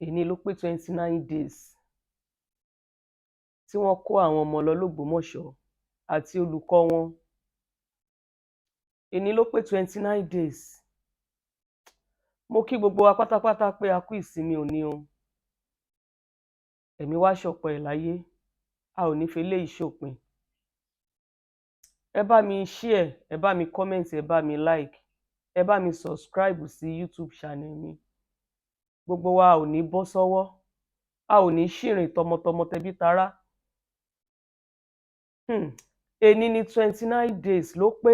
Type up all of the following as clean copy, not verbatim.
Èní ló pé 29 days tí wọ́n kó àwọn ọmọ lọ lọ́gbọ́mọṣọ àti olùkọ́ wọn. Èní ló pé 29 days. Mo kí gbogbo wa pátápátá pé a kú ìsinmi òní o. Ẹ̀mí wá ṣọ̀pọ̀ ẹ̀ láyé, a ò ní fi eléyìí ṣòpin. Ẹ bá mi share, ẹ bá mi comment, ẹ bá mi like, ẹ bá mi subscribe sí YouTube channel mi. Gbogbo wa ò ní bọ́ sọ́wọ́, a ò ní ṣìrìn tọmọtọmọ, tẹbí tará. Èní ní 29 days ló pé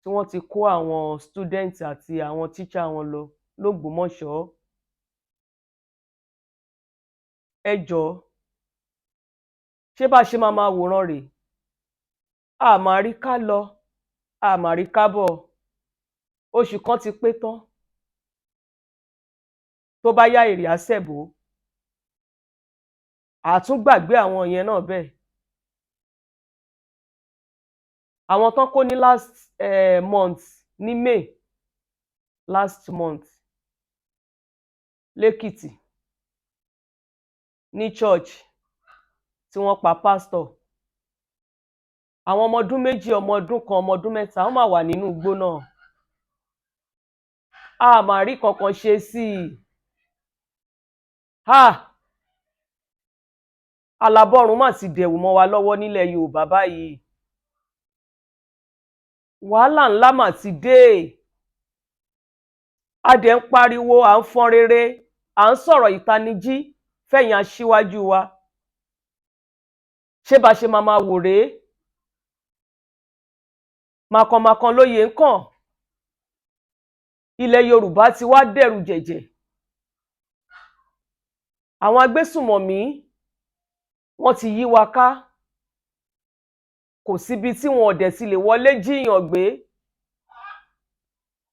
tí wọ́n ti kó àwọn student àti àwọn teacher wọn lọ lọ́gbọ́mọṣọ́. Ẹ jọ̀ọ́, ṣé bá a ṣe máa máa wòran rèé? A máa rí ká lọ, a máa rí ká bọ̀. Oṣù kan ti pé tán. Tó bá yá, èrè á ṣẹ̀bó, àtúngbàgbé àwọn yẹn náà bẹ́ẹ̀. Àwọn tán kó ní last month, ní May last month, lẹ́kìtì, ní church tí wọ́n pa pastor, àwọn ọmọ ọdún 2, ọmọ ọdún 1, ọmọ ọdún 3, wọ́n máa wà nínú igbó náà. A máa rí kankan ṣe sí i. Ha, alábọ̀rún mà ti dẹ̀wù mọ́ wa lọ́wọ́ nílẹ̀ Yorùbá báyìí. Wàhálà ńlá mà ti dé. A dẹ̀ ń pariwo, à ń fọn rere, à ń sọ̀rọ̀ ìtanijí fẹ̀yìn aṣíwájú wa. Ṣé bá ṣe máa máa wò rèé? Màkànmákàn lóye ń kàn. Ilẹ̀ Yorùbá ti wá dẹ̀rù jẹ̀jẹ̀. Àwọn agbésùmọ̀mí, wọ́n ti yí wa ká. Kò síbi tí wọn ò dẹ̀ ti lè wọlé jíìyàn gbé.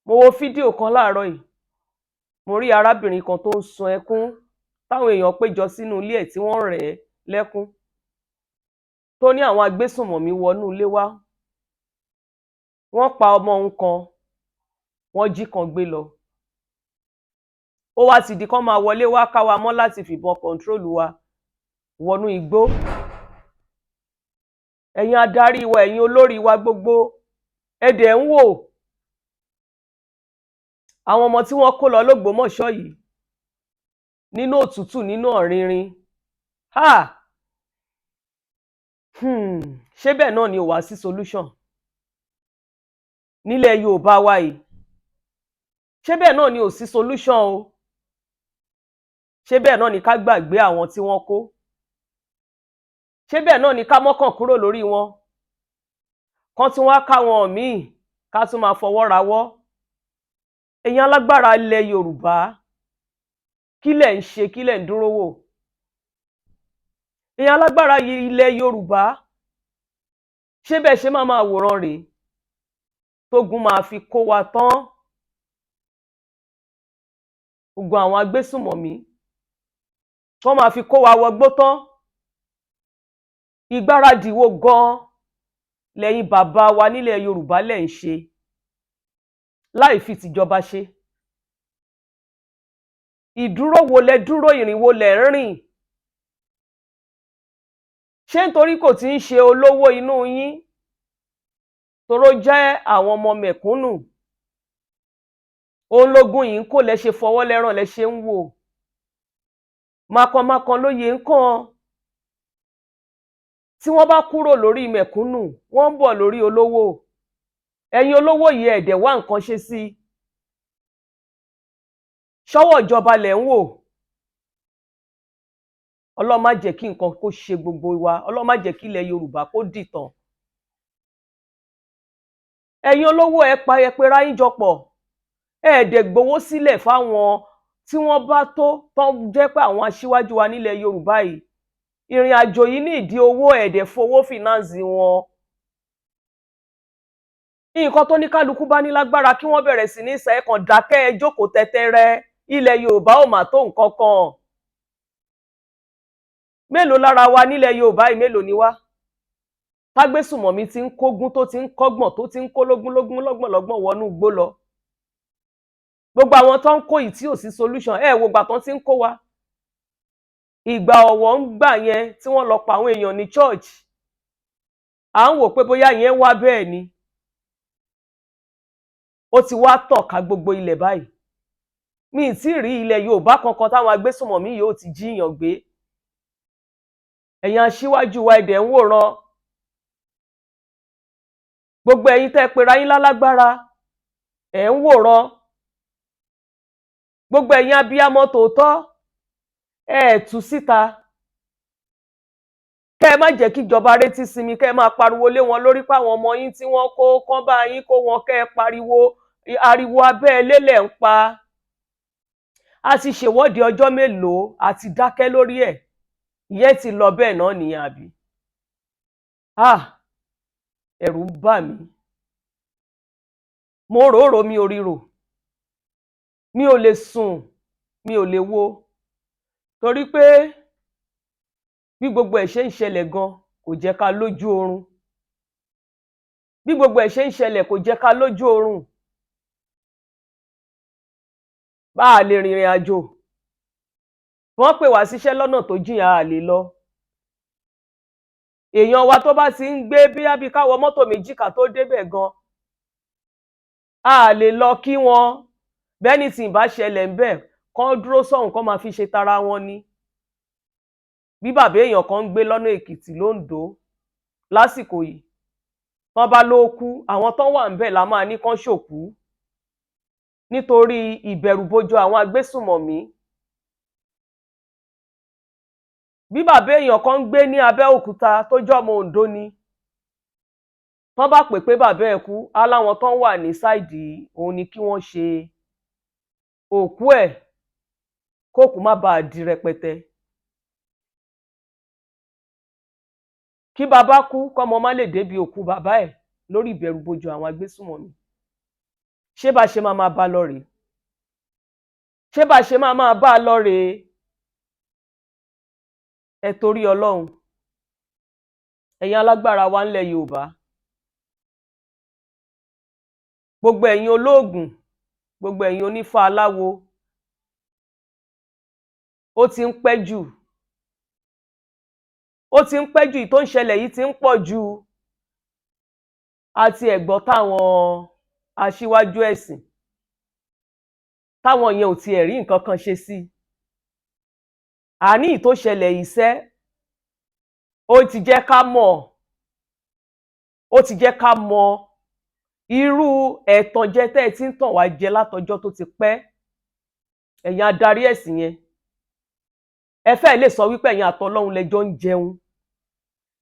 Mo wo fídíò kan láàárọ̀ yìí. Mo rí arábìnrin kan tó ń sun ẹkún, táwọn èèyàn péjọ sínú ilé ẹ̀ tí wọ́n rẹ̀ ẹ́ lẹ́kún, tó ní àwọn agbésùmọ̀mí wọnú ilé wá, wọ́n pa ọmọ òun kan, wọ́n jí kan gbé lọ. Ó wá ti di kán máa wọlé wá ká wa mọ́ láti fìbọn control wa wọnú igbó. Ẹ̀yin adarí wa, ẹ̀yin olórí wa gbogbo, ẹ dẹ̀ ń wò àwọn ọmọ tí wọ́n kó lọ lọ́gbọ́mọṣọ́ yìí nínú òtútù, nínú ọ̀rinrin. Ha, Ṣé bẹ́ẹ̀ náà ni ò wá sí solution nílẹ̀ Yorùbá wa yìí? Ṣé bẹ́ẹ̀ náà ni ò sí solution o? Ṣé bẹ́ẹ̀ náà ni ká gbàgbé àwọn tí wọ́n kó? Ṣé bẹ́ẹ̀ náà ni ká mọ́kàn kúrò lórí wọn, kán tún wá káwọn míì, ká tún máa fọwọ́ rawọ́? Ẹ̀yin alágbára ilẹ̀ Yorùbá, kí lẹ̀ ń ṣe? Kí lẹ̀ ń dúró wò? Ẹ̀yin alágbára ilẹ̀ Yorùbá, ṣé bẹ́ẹ̀ ṣe máa máa wòran rèé tógun máa fi kó wa tán? Gbogbo àwọn agbésùmọ̀mí wọ́n máa fi kó wa wọgbó tán. Ìgbáradì wo gan-an lẹ́yìn bàbá wa nílẹ̀ Yorùbá lẹ̀ ń ṣe láì fi tìjọba ṣe? Ìdúró wo lẹ dúró? Ìrìn wo lẹ ń rìn? Ṣé nítorí kò tí ń ṣe olówó inú yín, toró jẹ́ àwọn ọmọ mẹ̀kúnnù òun lógún yìí ń kó lẹ ṣe fọwọ́ lẹ́rán lẹ ṣe ń wò? Mákànmákàn lóye ń kàn. Tí wọ́n bá kúrò lórí mẹ̀kúnnù, wọ́n ń bọ̀ lórí olówó. Ẹ̀yin olówó yìí, ẹ̀dẹ̀ wá nǹkan ṣe sí i. Ṣọ́wọ́ ìjọba lẹ̀ ń wò. Ọlọ́run má jẹ́ kí nǹkan kó ṣe gbogbo wa. Ọlọ́run má jẹ́ kí ilẹ̀ Yorùbá kó dìtàn. Ẹ̀yin olówó, ẹ pa ẹ pera yín jọ pọ̀, ẹ dẹ̀ gbowó sílẹ̀ fáwọn tí wọ́n bá tó tán, jẹ́ pé àwọn aṣíwájú wa nílẹ̀ Yorùbá yìí. Ìrìn àjò yìí ní ìdí owó, ẹ dẹ̀ fowó finance wọn. Nǹkan tó ní kálukú bá ní lágbára kí wọ́n bẹ̀rẹ̀ sí ní sẹ́ẹ̀kàn dákẹ́, ẹ jókòó tẹ́tẹ́rẹ́. Ilẹ̀ Yorùbá ò mà tó nǹkan kan. Mélòó lára wa nílẹ̀ Yorùbá yìí? Mélòó ni wá tágbésùmọ̀mí ti ń kógún, tó ti ń kọ́gbọ̀n, tó ti ń kó lógún lógún, lọ́gbọ̀n lọ́gbọ̀n wọnú igbó lọ? Gbogbo àwọn tó ń kó yìí tí ò sí solution, ẹ wo ìgbà tán ti ń kó wa. Ìgbà ọ̀wọ̀ ń gbà yẹn tí wọ́n lọ pa àwọn èèyàn ní church, à ń wò pé bóyá yẹn wá bẹ́ẹ̀ ni. Ó ti wá tàn ká gbogbo ilẹ̀ báyìí. Mi ì tí ì rí ilẹ̀ Yorùbá kankan táwọn agbésùnmọ̀mí yìí ó ti jíyàn gbé. Ẹ̀yin aṣíwájú wa, ẹ̀dẹ̀ ń wòran. Gbogbo ẹ̀yin tẹ́ ẹ pera yín lálágbára, ẹ̀ ń wòran. Gbogbo ẹ̀yin abiyamọ tòótọ́, ẹ ẹ̀ tú síta kẹ́ ẹ má jẹ́ kíjọba rétí sinmi, kẹ́ ẹ máa pariwo lé wọn lórí páwọn ọmọ yín tí wọ́n kó kán bá yín kó wọn. Kẹ́ ẹ pariwo, ariwo abẹ́ lélẹ̀ ń pa. A ti ṣèwọ́de ọjọ́ mélòó, a ti dákẹ́ lórí ẹ̀. Ìyẹn ti lọ bẹ́ẹ̀ náà nìyẹn, àbí? Ah, ẹ̀rù ń bà mí. Mo rò ó, mi ò ríro, mi ò lè sùn, mi ò lè wo, torí pé bí gbogbo ẹ̀ ṣe ń ṣẹlẹ̀ gan kò jẹ́ ká lójú oorun. Bí gbogbo ẹ̀ ṣe ń ṣẹlẹ̀ kò jẹ́ ká lójú oorun. Bá a lè rìnrìn àjò, wọ́n pè wá síṣẹ́ lọ́nà tó jìn, a lè lọ. Èèyàn wa tó bá ti ń gbé bíyá bí ká wọ mọ́tò méjì ká tó débẹ̀ gan, a lè lọ kí wọn. Bẹ́ẹ̀ni tí ì bá ṣẹlẹ̀ ńbẹ̀, kán dúró sọ́hùn, kán máa fi ṣe tara wọn ni. Bí bàbá èèyàn kan ń gbé lọ́nà Èkìtì, lóńdó lásìkò yìí, tán bá ló kú, àwọn tán wà ńbẹ̀ la máa ní kán ṣòkú, nítorí ìbẹ̀rùbojo àwọn agbésùnmọ̀mí. Bí bàbá èèyàn kan ń gbé ní Abẹ́òkúta tó jọ́mọ Oǹdó ni, tán bá pè pé bàbá ẹ̀ kú, á láwọn tán wà ní side òun ni kí wọ́n ṣe òkú ẹ̀, kókùú má bàa di rẹpẹtẹ. Kí bàbá kú, kọ́mọ má lè débi òkú bàbá ẹ̀ lórí ìbẹ̀rùbojo àwọn agbésùnmọ̀mí. Ṣé bá a ṣe máa máa bá a lọ rèé? Ṣé bá a ṣe máa máa bá a lọ rèé? Ẹ torí Ọlọ́run, ẹ̀yin alágbára wa ńlẹ̀ Yorùbá, gbogbo ẹ̀yin olóògùn, gbogbo ẹ̀yin onífá aláwo, ó ti ń pẹ́ jù, ó ti ń pẹ́ jù. Tó ń ṣẹlẹ̀ yìí ti ń pọ̀ jù. Àti ẹ̀gbọ́n táwọn aṣíwájú ẹ̀sìn táwọn yẹn ò tiẹ̀ rí nǹkan kan ṣe sí i. Àní tó ṣẹlẹ̀ yìí sẹ́, ó ti jẹ́ ká mọ̀, ó ti jẹ́ ká mọ̀ irú ẹ̀tànjẹ tẹ́ ẹ ti ń tàn wá jẹ látọjọ́ tó ti pẹ́. Ẹ̀yin adarí ẹ̀sìn yẹn, ẹ fẹ́ẹ̀ lè sọ wípé ẹ̀yin àtọlọ́hun lẹjọ́ ń jẹun.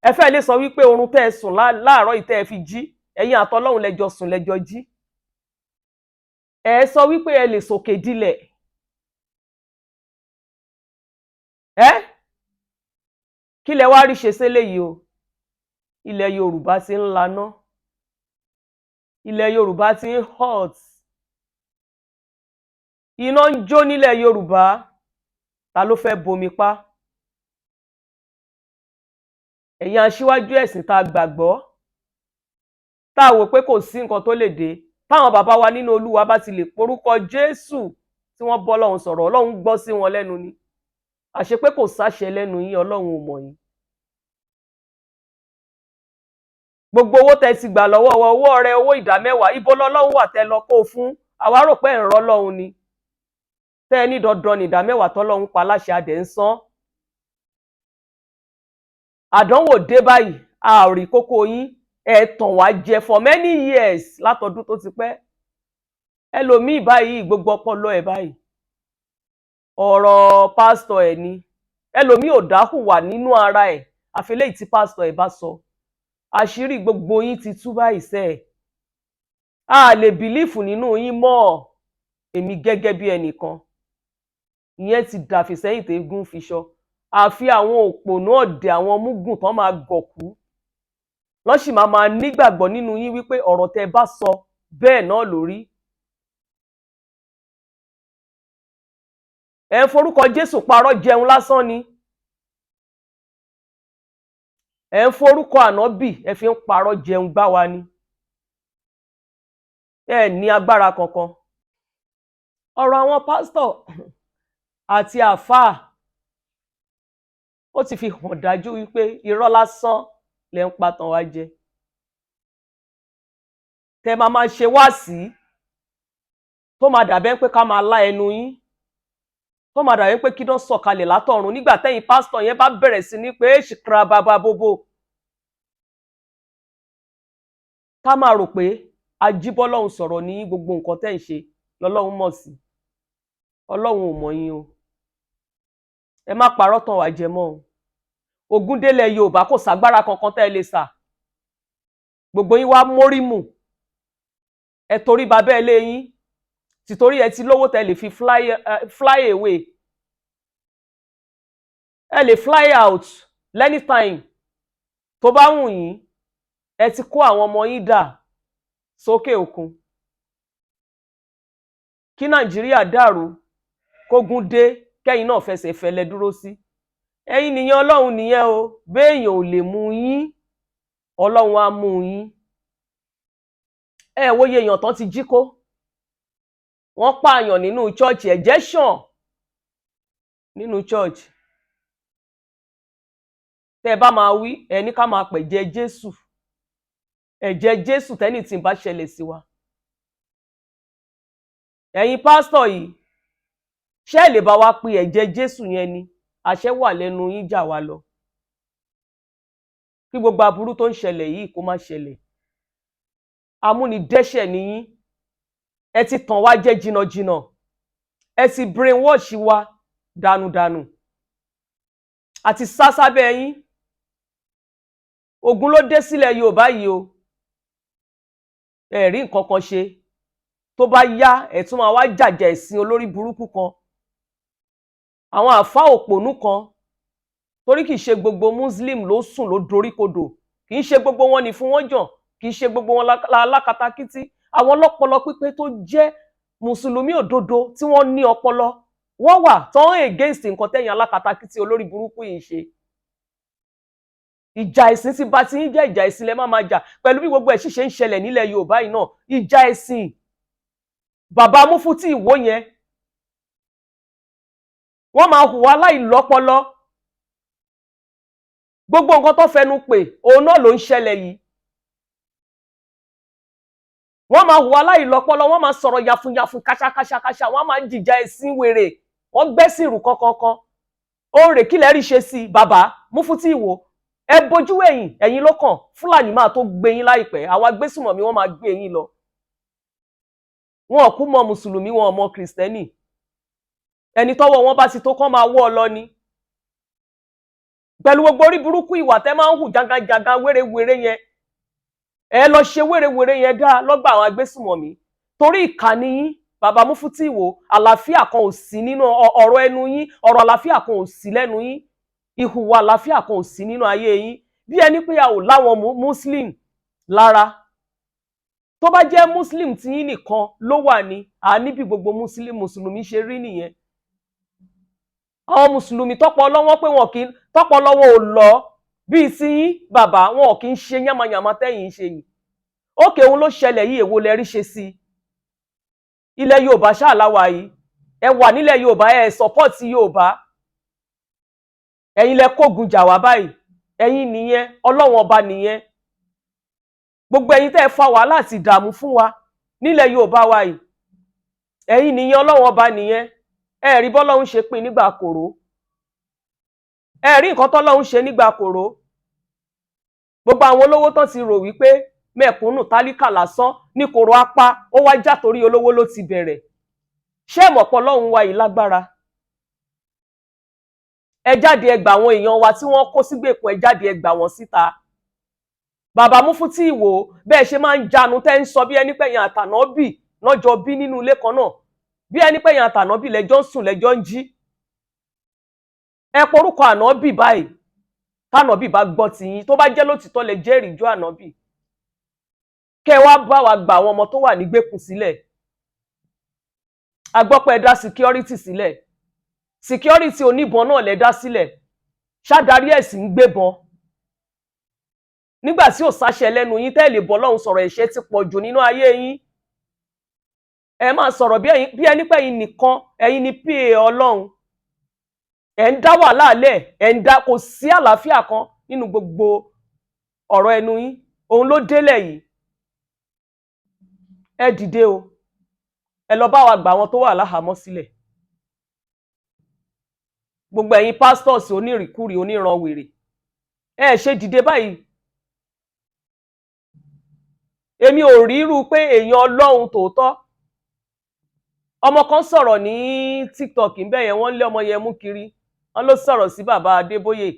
Ẹ fẹ́ẹ̀ lè sọ wípé oorun tẹ́ ẹ sùn láàárọ̀ yìí tẹ́ ẹ fi jí, ẹ̀yin àtọlọ́hun lẹjọ sùn, lẹjọ jí. Ẹ sọ wípé ẹ lè sòkè dilẹ̀. Ẹ kí lẹ wá rí ṣe séléyìí o? Ilẹ̀ Yorùbá ti ń laná, ilẹ̀ Yorùbá ti ń hot, iná ń jó nílẹ̀ Yorùbá. Ta ló fẹ́ bomi pa? Ẹ̀yin aṣíwájú ẹ̀sìn tá a gbàgbọ́, tá a wò pé kò sí nǹkan tó lè dé, táwọn bàbá wa nínú Olúwa bá ti lè porúkọ Jésù tí wọ́n bọ́ Ọlọ́run sọ̀rọ̀, Ọlọ́run gbọ́ sí wọn lẹ́nu ni. Àṣé pé kò sáṣẹ lẹ́nu yín, Ọlọ́run ò mọ̀ yín. Gbogbo owó tẹ́ ti gbà lọ́wọ́ wa, owó ọrẹ, owó ìdá mẹ́wàá, ibo lọ́lọ́run wà tẹ́ lọ kó o fún? Àwa rò pé ẹ̀ ń rọ́ Ọlọ́run ni. Tẹ́ ẹ ní dandan ní ìdá mẹ́wàá tọ́lọ́run pa láṣẹ, adẹ̀ ń san. Àdánwò dé báyìí, a ò rí kókó yín. Ẹ tàn wá jẹ for many years látọdún tó ti pẹ́. Ẹlòmíì báyìí, gbogbo ọpọlọ ẹ̀ báyìí, ọ̀rọ̀ pásítọ̀ ẹ̀ ni. Ẹlòmíì ò dáhùwà nínú ara ẹ̀, àfi eléyìí tí pásítọ̀ ẹ̀ bá sọ. Àṣírí gbogbo yín ti tú báyìí sẹ́ ẹ̀. A lè bìlífù nínú yín mọ́. Èmi gẹ́gẹ́ bí ẹnìkan, ìyẹn ti dàfì sẹ́yìn tẹ́gùn fi ṣọ. Àfi àwọn òpònú ọ̀dẹ̀, àwọn múgùn tán máa gọ̀kú lọ́n sì máa máa nígbàgbọ́ nínú yín wípé ọ̀rọ̀ tẹ́ ẹ bá sọ bẹ́ẹ̀ náà lórí. Ẹ ń forúkọ Jésù parọ́ jẹun lásán ni. Ẹ ń forúkọ ànábì, ẹ fi ń parọ́ jẹun gbá wa ni. Ẹ ní agbára kankan. Ọ̀rọ̀ àwọn pásítọ̀ àti àáfàá, ó ti fi hàn dájú wípé irọ́ lásán lẹ ń pa tàn wá jẹ. Tẹ máa máa ṣe wáàsí tó máa dàbẹ́ pé ká máa lá ẹnu yín, tó máa dàbẹ́ pé kí ló sọ̀kalẹ̀ látọ̀run nígbà tẹ́yìn pásítọ̀ yẹn bá bẹ̀rẹ̀ sí ní pé ṣìkìrà bàbá bòbò, ká máa rò pé ajíbọ́lọ́hun sọ̀rọ̀ ní gbogbo nǹkan tẹ́ ń ṣe lọ́lọ́hun mọ̀ sí. Ọlọ́hun ò mọ̀ yín o. Ẹ má parọ́ tàn wá jẹ mọ́ o. Ogúndélẹ̀ Yorùbá kò ságbára kankan tẹ́ ẹ lè sà. Gbogbo yín wá mórímù, ẹ torí bàbá ẹ lé yín tìtorí ẹ ti lówó tẹ́ lè fi fly away, ẹ lè fly out anytime tó bá wù yín. Ẹ ti kó àwọn ọmọ yín dà sókè òkun kí Nàìjíríà dàrú, kógun dé, kẹ́yìn náà fẹsẹ̀ fẹlẹ̀ dúró sí. Ẹ̀yin nìyẹn, Ọlọ́run nìyẹn o. Béèyàn ò lè mú yín, Ọlọ́run á mú yín. Ẹ wòye èèyàn tán ti jí kó, wọ́n pààyàn nínú church, ẹ̀jẹ̀ ṣàn nínú church. Tẹ́ ẹ bá máa wí, ẹ ní ká máa pẹ̀jẹ́ Jésù, ẹ̀jẹ̀ Jésù tẹ́nì tí ń bá ṣẹlẹ̀ sí wa. Ẹ̀yin pásítọ̀ yìí, ṣé ẹ lè bá wa pe ẹ̀jẹ̀ Jésù yẹn ni? Àṣẹ wà lẹ́nu yín jà wá lọ kí gbogbo aburú tó ń ṣẹlẹ̀ yìí kó má ṣẹlẹ̀. Amúnidẹ́ṣẹ̀ nìyín. Ẹ ti tàn wá jẹ jìnnàjìnnà, ẹ ti brainwash wa dànùdànù àti sá sábẹ́ yín. Ogun ló dé sílẹ̀ Yorùbá yìí o. Ẹ rí nǹkan kan ṣe, tó bá yá ẹ tún máa wá jàjà ẹ̀sìn olórí burúkú kan, àwọn àáfàá òpònú kan, torí kì í ṣe gbogbo Muslim ló sùn ló dorí kodò, kì í ṣe gbogbo wọn ní fún wọn jàn, kì í ṣe gbogbo wọn alákatakítí. Àwọn ọlọ́pọlọ pípé tó jẹ́ mùsùlùmí òdodo tí wọ́n ní ọpọlọ, wọ́n wà tán against nǹkan tẹ̀yìn alákatakítí olórí burúkú yìí ń ṣe. Ìjà ẹ̀sìn ti bà ti ń jẹ́. Ìjà ẹ̀sìn lẹ má máa jà pẹ̀lú bí gbogbo ẹ̀ ṣì ṣe ń ṣẹlẹ̀ nílẹ̀ Yorùbá yìí náà. Ìjà ẹ̀sìn, bàbá Múfútì Ìwó yẹn, wọ́n máa hùwà láìlọ́pọlọ. Gbogbo nǹkan tó fẹnu pè, òun náà ló ń ṣẹlẹ̀ yìí. Wọ́n máa hùwà láìlọ́pọlọ, wọ́n máa sọ̀rọ̀ yàfùnyàfùn, káṣákáṣákáṣá, wọ́n máa jìjà ẹ̀sìn wèrè, wọ́n gbẹ́sìn rù kankankan. Ó rè kí lẹ́rìí ṣe sí i. Bàbá Múfútì Ìwó, ẹ bójú ẹ̀yìn, ẹ̀yin ló kàn. Fúlàní máa tó gbé yín láìpẹ́. Àwọn agbésùmọ̀mí, wọ́n máa gbé yín lọ. Wọn ò kú mọ mùsùlùmí, wọn ò mọ kìrìsìtẹ́nì. Ẹni tọ́wọ́ wọn bá ti tó kán máa wọ́ ọ lọ ni. Pẹ̀lú gbogbo orí burúkú ìwà tẹ́ máa ń hù janganjangan wérewère yẹn, ẹ lọ ṣe wérewère yẹn dá lọ́gbà àwọn agbésùmọ̀mí, torí ìkànnì yín, bàbá Múfútì Ìwó, àlàáfíà kan ò sí nínú ọ̀rọ̀ ẹnu yín, ọ̀rọ̀ àlàáfíà kan ò sí lẹ́nu yín, ìhùwà àlàáfíà kan ò sí nínú ayé yín. Bí ẹni pé a ò láwọn muslim lára. Tó bá jẹ́ muslim tí yín nìkan ló wà ní à níbi, gbogbo muslim mùsùlùmí ṣe rí nìyẹn. Àwọn mùsùlùmí tọpọ lọ́wọ́ pé wọn kì í tọpọ lọ́wọ́ ò lọ bíi ti yín, bàbá, wọn kì í ṣe yánmayànmá tẹ́yìn ń ṣe yìí. Ókè, òun ló ṣẹlẹ̀ yìí, èwo lẹ rí ṣe sí i? Ilẹ̀ Yorùbá ṣáà láwà yìí. Ẹ wà nílẹ̀ Yorùbá, ẹ support Yorùbá. Ẹ̀yin lẹ kógun jà wá báyìí. Ẹ̀yin nìyẹn, Ọlọ́run ọba nìyẹn. Gbogbo ẹ̀yin tẹ́ ẹ fa wàhálà àti ìdààmú fún wa nílẹ̀ Yorùbá wa yìí, ẹ̀yin nìyẹn, Ọlọ́run ọba nìyẹn. Ẹ rí bọ́lọ́run ṣe pín nígbà kòró, ẹ rí nǹkan tọ́lọ́run ṣe nígbà kòró. Gbogbo àwọn olówó tán ti rò wípé mẹ̀kúnnù tálíkà lásán ní kòró apá, ó wá já torí olówó ló ti bẹ̀rẹ̀. Ṣé ẹ mọ̀ pé Ọlọ́run wa yìí lágbára? Ẹ jáde, ẹ gbà àwọn èèyàn wa tí wọ́n kó sígbèkùn, ẹ jáde, ẹ gbà wọ́n síta. Bàbá Múfútì Ìwó, bẹ́ẹ̀ ṣe máa ń jánu tẹ́ ń sọ bí ẹni pẹ̀yìn àtànábì lọ́jọ́ bí nínú ilé kan náà, bí ẹni pẹ̀yìn àtànábì lẹ́jọ́ ń sùn, lẹ́jọ́ ń jí. Ẹ porúkọ ànábì báyìí, tànábì bá gbọ́ tiyín, tó bá jẹ́ lótìtọ́ lẹ jẹ́rìí ijó ànábì, kẹ́ ẹ wá bá wa gba àwọn ọmọ tó wà nígbèkùn sílẹ̀. A gbọ́ pé ẹ dá security sílẹ̀. Security oníbọn náà lẹ dá sílẹ̀, ṣádarí ẹ̀sìn ń gbébọn nígbà tí ò sáṣẹ lẹ́nu yín tẹ́ lè bọ́ lọ́hùn sọ̀rọ̀. Ẹ̀ṣẹ̀ ti pọ̀ jù nínú ayé yín. Ẹ máa sọ̀rọ̀ bí ẹni pé ẹ̀yin nìkan, ẹ̀yin ni pa Ọlọ́run. Ẹ̀ ń dá wàhálà lẹ̀, ẹ̀ ń dá, kò sí àlàáfíà kan nínú gbogbo ọ̀rọ̀ ẹnu yín. Òun ló délẹ̀ yìí. Ẹ dìde o, ẹ lọ bá wa gbà àwọn tó wà láhàámọ́ sílẹ̀. Gbogbo ẹ̀yin pastors onírìkúrì, oníranwèrè, ẹ ṣe dìde báyìí. Èmi ò rí irú pé èèyàn Ọlọ́run tòótọ́. Ọmọ kan sọ̀rọ̀ ní TikTok ń bẹ̀ yẹn, wọ́n lé ọmọ yẹn mú kiri. Wọ́n ló sọ̀rọ̀ sí bàbá Adébóyè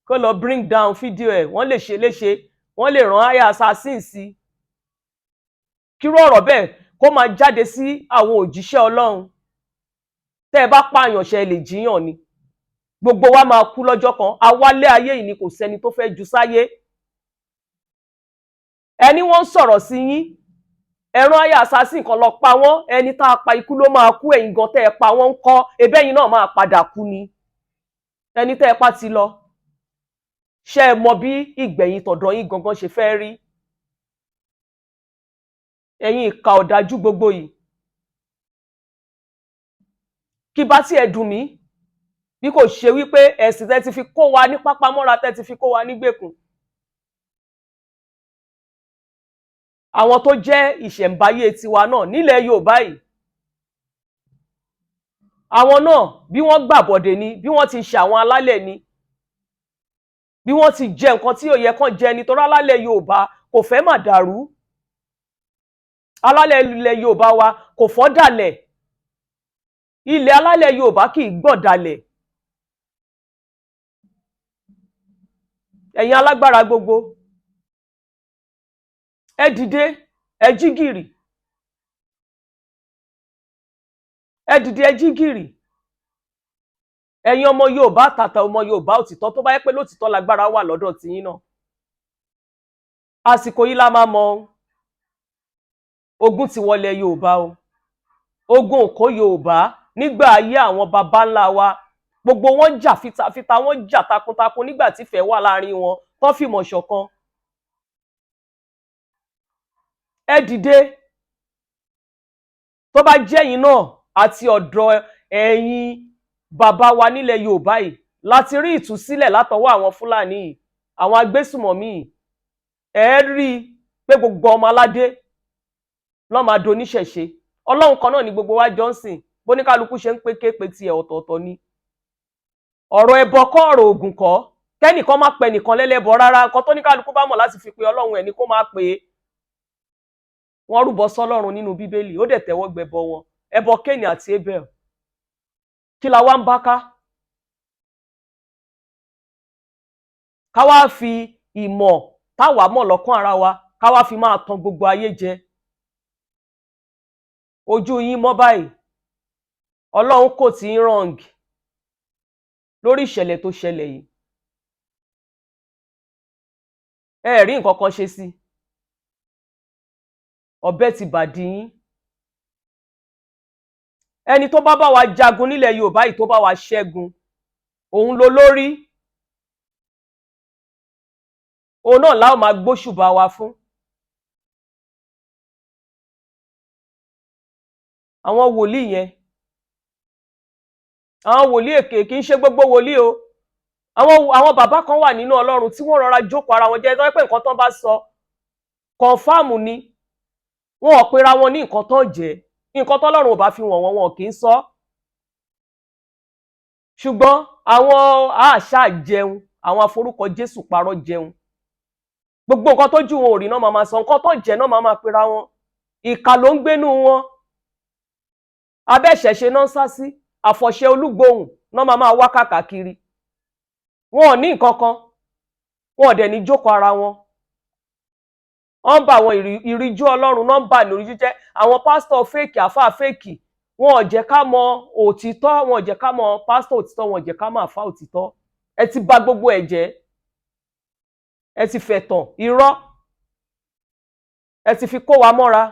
kó lọ bring down fídíò ẹ̀. Wọ́n lè ṣe léṣe, wọ́n lè rán aya assassin sí i. Kírú ọ̀rọ̀ bẹ́ẹ̀ kó máa jáde sí àwọn òjíṣẹ́ Ọlọ́run. Tẹ́ ẹ bá pààyàn, ṣe lè jíyàn ni. Gbogbo wa máa kú lọ́jọ́ kan. Awálé ayé yìí ni, kò sẹ́ni tó fẹ́ ju sáyé. Ẹni wọ́n ń sọ̀rọ̀ sí yín, ẹran aya assassin kan lọ pa wọ́n. Ẹni tá a pa, ikú ló máa kú. Ẹ̀yin gan tẹ́ ẹ pa wọ́n ń kọ́? Ebẹ́ yín náà máa padà kú ni. Ẹni tẹ́ ẹ pa ti lọ. Ṣé ẹ mọ bí ìgbẹ̀yìn tọ̀dọ̀ yín gangan ṣe fẹ́ rí? Ẹ̀yin ìka ọ̀dájú gbogbo yìí, kí bá tiẹ̀ dùn mí bí kò ṣe wípé ẹ̀sìn tẹ́ ti fi kó wa ní pápámọ́ra, tẹ́ ti fi kó wa nígbèkùn. Àwọn tó jẹ́ ìṣẹ̀ǹbáyé tiwa náà nílẹ̀ Yorùbá yìí, àwọn náà, bí wọ́n gbàbọ̀dè ni, bí wọ́n ti ṣe àwọn alálẹ̀ ni, bí wọ́n ti jẹ nǹkan tí ò yẹ kán jẹ, nítorí alálẹ̀ Yorùbá kò fẹ́ mà dàrú. Alálẹ̀ ilẹ̀ Yorùbá wa kò fọ́ dàlẹ̀. Ilẹ̀ alálẹ̀ Yorùbá kì í gbọ̀n dàlẹ̀. Ẹ̀yin alágbára gbogbo, ẹ dìde, ẹ jí gìrì. Ẹ dìde, ẹ jí gìrì. Ẹ̀yin ọmọ Yorùbá àtàtà, ọmọ Yorùbá òtítọ́, tó bá yẹ pé lótìtọ́ lágbára wà lọ́dọ̀ tiyín náà, àsìkò yìí la máa mọ. Ogun ti wọlé Yorùbá o. Ogun ò kó Yorùbá nígbà ayé àwọn baba ńlá wa. Gbogbo wọn jà fitafita, wọn jà takuntakun nígbà tí ìfẹ́ wà láàrin wọn, tó fìmọ̀ ṣọ̀kan. Ẹ dìde. Tó bá jẹ́ ẹ̀yin náà àti ọ̀dọ̀ ẹ̀yin bàbá wa nílẹ̀ Yorùbá yìí láti rí ìtúsílẹ̀ látọwọ́ àwọn Fúlàní yìí, àwọn agbésùmọ̀mí yìí, ẹ rí i pé gbogbo ọmọ aládé lọ́ọ́ máa doníṣẹ̀ṣe. Ọlọ́run kan náà ni gbogbo wa jọ ń sìn. Bóníkálukú ṣe ń pé képe tiẹ̀ ọ̀tọ̀ọ̀tọ̀ ni. Ọ̀rọ̀ ẹbọ kọ́, ọ̀rọ̀ ògùn kọ́. Kẹ́nìkan má pẹ nìkan lẹ́lẹ́bọ rárá. Nǹkan tó ní kálukú bá mọ̀ láti fi pe Ọlọ́run ẹ̀ ni kó má pè é. Wọ́n rúbọ sọ́lọ́run nínú Bíbélì, ó dẹ̀ tẹ́wọ́ gbẹbọ wọn, ẹbọ Kéènì àti Abel. Kí la wá ń bá ká? Ká wá fi ìmọ̀ táwa mọ̀ lọ́kàn ara wa, ká wá fi máa tan gbogbo ayé jẹ. Ojú yín mọ́ báyìí. Ọlọ́run kò tí ń wrong lórí ìṣẹ̀lẹ̀ tó ṣẹlẹ̀ yìí. Ẹ rí nǹkan kan ṣe sí. Ọ̀bẹ ti bàdí yín. Ẹni tó bá bá wa jagun nílẹ̀ Yorùbá yìí, tó bá wa ṣẹ́gun, òun ló lórí. Òun náà la ó máa gbóṣùbà wa fún. Àwọn wòlíì yẹn, àwọn wòlíì èké, kì í ṣe gbogbo wòlíì o. Àwọn bàbá kan wà nínú Ọlọ́run tí wọ́n rọra jókòó ara wọn jẹ́, tó pé nǹkan tán bá sọ, confirm ni. Wọn ò pera wọn ní nǹkan tán jẹ́. Nǹkan tọ́lọ́run ò bá fi wọ̀n wọ́n, wọn kì í sọ. Ṣùgbọ́n àwọn àṣà jẹun, àwọn aforúkọ Jésù parọ́ jẹun, gbogbo nǹkan tójú wọn ò rí náà máa sọ, nǹkan tó jẹ́ náà máa pera wọn. Ìkà ló ń gbénú wọn. Abẹ́ ìṣẹ̀ṣe náà ń sá sí, àfọ̀ṣẹ olúgbòhùn náà máa wá káàkiri. Wọn ò ní nǹkan kan, wọn ò dẹ̀ ní jókòó ara wọn. Wọ́n ń ba àwọn ìríjú Ọlọ́run náà ń bà lórí jẹ́. Àwọn pásítọ̀ fake, àfáà fake, wọn ò jẹ́ ká mọ òtítọ́, wọn ò jẹ́ ká mọ pásítọ̀ òtítọ́, wọn ò jẹ́ ká mọ àfáà òtítọ́. Ẹ ti bà gbogbo ẹ̀ jẹ́. Ẹ ti fẹ̀tàn irọ́, ẹ ti fi kó wa mọ́ra.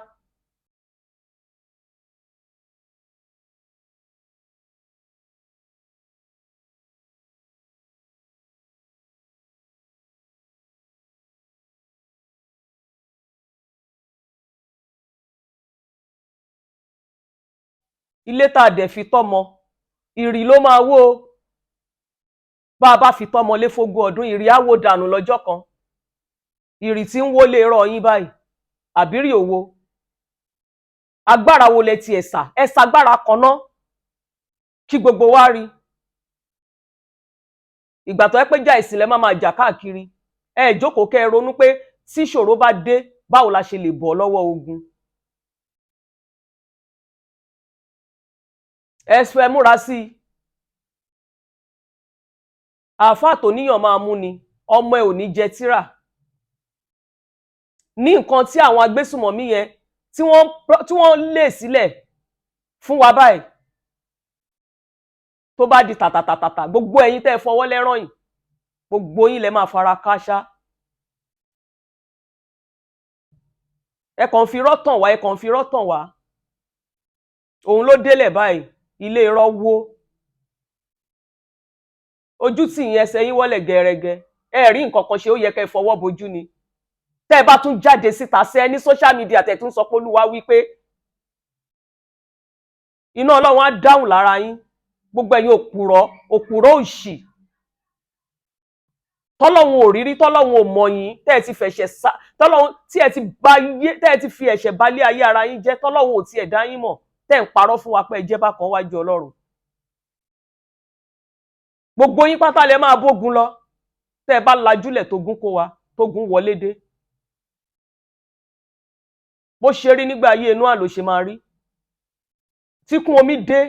Ilé tá a dẹ̀ fi tọ́mọ, ìrì ló máa wó o. Bá a bá fi tọ́mọ lé fógún ọdún, ìrì á wó dànù lọ́jọ́ kan. Ìrì tí ń wọlé rọ yín báyìí, àbírí òwò. Agbára wo lẹ ti ẹ̀sà ẹ̀sà agbára kan náà kí gbogbo wa rí? Ìgbà tó yẹ pé jà ìsìn lẹ má máa jà káàkiri. Ẹ jókòó kẹ́ ẹ ronú pé tí ìṣòro bá dé, báwo la ṣe lè bọ́ lọ́wọ́ ogun? Ẹ fẹ́ múra sí i. Àáfàá tó níyàn máa mú ni ọmọ ẹ ò ní jẹ tíra ní nǹkan tí àwọn agbésùmọ̀mí yẹn tí wọ́n lè sílẹ̀ fún wa báyìí. Tó bá di tàtàtàtàtà, gbogbo ẹ̀yin tẹ́ ẹ fọwọ́ lẹ́rán yìí, gbogbo yín lẹ máa fara kááṣá. Ẹ kàn fi irọ́ tàn wá, ẹ kàn fi irọ́ tàn wá. Òun ló délẹ̀ báyìí, ilé irọ́ wó. Ojú tì yín, ẹsẹ̀ yín wọlé gẹrẹgẹ. Ẹ rí nǹkan kan ṣe, ó yẹ kẹ́ ẹ fọwọ́ bojú ni. Tẹ́ ẹ bá tún jáde síta sẹ́ ní social media, tẹ́ tún sọ pé Olúwa wí pé, iná Ọlọ́run á dáhùn lára yín. Gbogbo ẹ̀yin òpùrọ́, òpùrọ́ òṣì, tọ́lọ́run ò rírí, tọ́lọ́run ò mọ̀ yín, tẹ́ ẹ ti fẹ̀ṣẹ̀ sá tọ́lọ́run, tí ẹ ti ba yé, tẹ́ ẹ ti fi ẹ̀ṣẹ̀ balẹ̀ ayé ara yín jẹ́, tọ́lọ́run ò tiẹ̀ dá yín mọ̀, tẹ́ ẹ ń parọ́ fún wa pé ẹ jẹ́ bákan wájú Ọlọ́run. Gbogbo yín pátá lẹ máa bógun lọ tẹ́ ẹ bá lajúlẹ̀ tógun kó wa, tógun wọlé dé. Bó ṣe rí nígbà ayé inú àlò ṣe máa rí tí kún omi dé,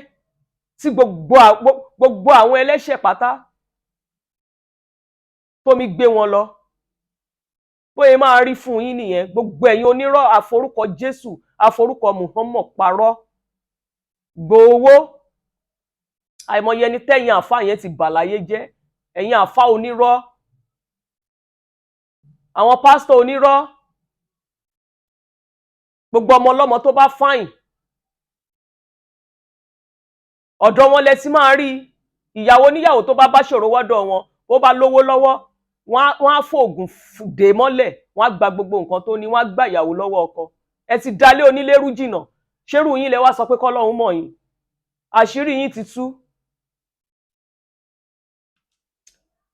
tí gbogbo àwọn ẹlẹ́ṣẹ̀ pátá tómi gbé wọn lọ. Bóyá máa rí fún yín nìyẹn. Gbogbo ẹ̀yin onírọ́, àforúkọ Jésù, àforúkọ Muhammad parọ́ gbowó, àìmọye ẹni tẹ́yìn àfa yẹn ti bà láyé jẹ́. Ẹ̀yin àfa onírọ́, àwọn pásítọ̀ onírọ́, gbogbo ọmọ ọlọ́mọ tó bá fáìn, ọ̀dọ̀ wọn lẹ ti máa rí. Ìyàwó oníyàwó tó bá bá ṣòro wọ́dọ̀ wọn, bó bá lówó lọ́wọ́, wọ́n á fòògùn dè mọ́lẹ̀, wọ́n á gba gbogbo nǹkan tó ní, wọ́n á gba ìyàwó lọ́wọ́ ọkọ. Ẹ ti dalé onílérú jìnnà. Ṣérú yín lẹ wá sọ pé kọ́lọ́hún mọ̀ yín? Àṣírí yín ti tú.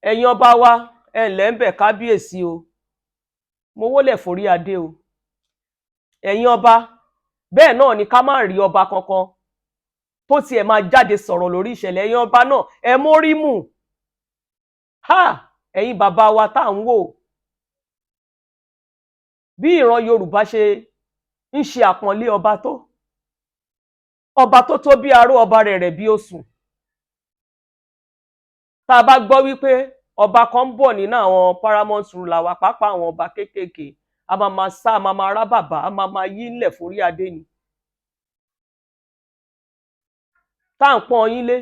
Ẹ̀yin ọba wa, ẹ ǹlẹ́ ń bẹ̀, kábíyèsí o, mo wólẹ̀ forí adé o. Ẹ̀yin ọba, bẹ́ẹ̀ náà ni ká má rí ọba kankan tó tiẹ̀ máa jáde sọ̀rọ̀ lórí ìṣẹ̀lẹ̀. Ẹ̀yin ọba náà, ẹ mórí mù. Ha, ẹ̀yin bàbá wa tá à ń wò bí ìran Yorùbá ṣe ń ṣe àpọ́nlé ọba tó ọba tó tó bí aró, ọba rẹ̀ rẹ̀ bí osùn. Tá a bá gbọ́ wípé ọba kan ń bọ̀ nínú àwọn paramount ruler wa, pàápàá àwọn ọba kéékèèké, a máa máa sá, a máa máa rá bàbá, a máa máa yí ńlẹ̀ forí adé ni. Tá à ń pọ́n yín lé,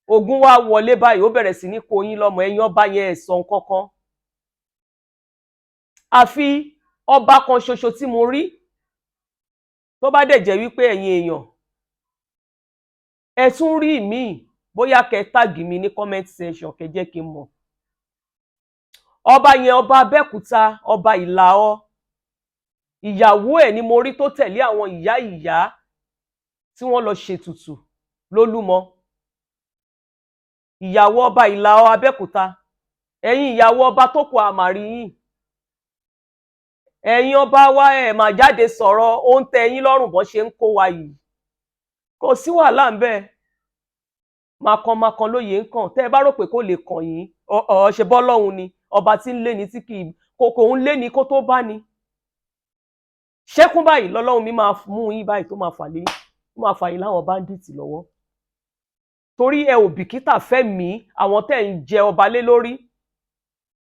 ogun wá wọlé báyìí, ó bẹ̀rẹ̀ sí ní kó yín lọ́mọ. Ẹ̀yin ọba yẹn, ẹ̀ sọ nǹkan kan. Àfi ọba kan ṣoṣo tí mo rí. Tó bá dẹ̀ jẹ́ wípé ẹ̀yin èèyàn ẹ tún rí míì, bóyá kẹ́ tag mi ní comment section, kẹ́ jẹ́ kí n mọ̀. Ọba yẹn, ọba Abẹ́òkúta, ọba Ìlàọ, ìyàwó ẹ̀ ni mo rí tó tẹ̀lé àwọn ìyá ìyá tí wọ́n lọ ṣètùtù lólúmọ. Ìyàwó ọba Ìlàọ Abẹ́òkúta, ẹ̀yin ìyàwó ọba tó kù, àmàrí yín. Ẹ̀yin ọba wa, ẹ̀ mà jáde sọ̀rọ̀. Ó ń tẹ́ yín lọ́rùn bọ́n ṣe ń kó wa yìí, kò sí wàhálà ń bẹ́ẹ̀. Makanmakan lóye ń kàn. Tẹ́ ẹ bá rò pé kó lè kàn yín, ọ̀ ṣe bọ́ lọ́hùn ni ọba tí ń lé ní tí kì í kò ń lé ní kó tó bá ní ṣẹ́kún báyìí. Lọ́lọ́run mi máa mú yín báyìí, tó máa fà lé, tó máa fà yín láwọn bandits lọ́wọ́, torí ẹ ò bìkítà fẹ́ mí àwọn tẹ́ ń jẹ ọba lé lórí.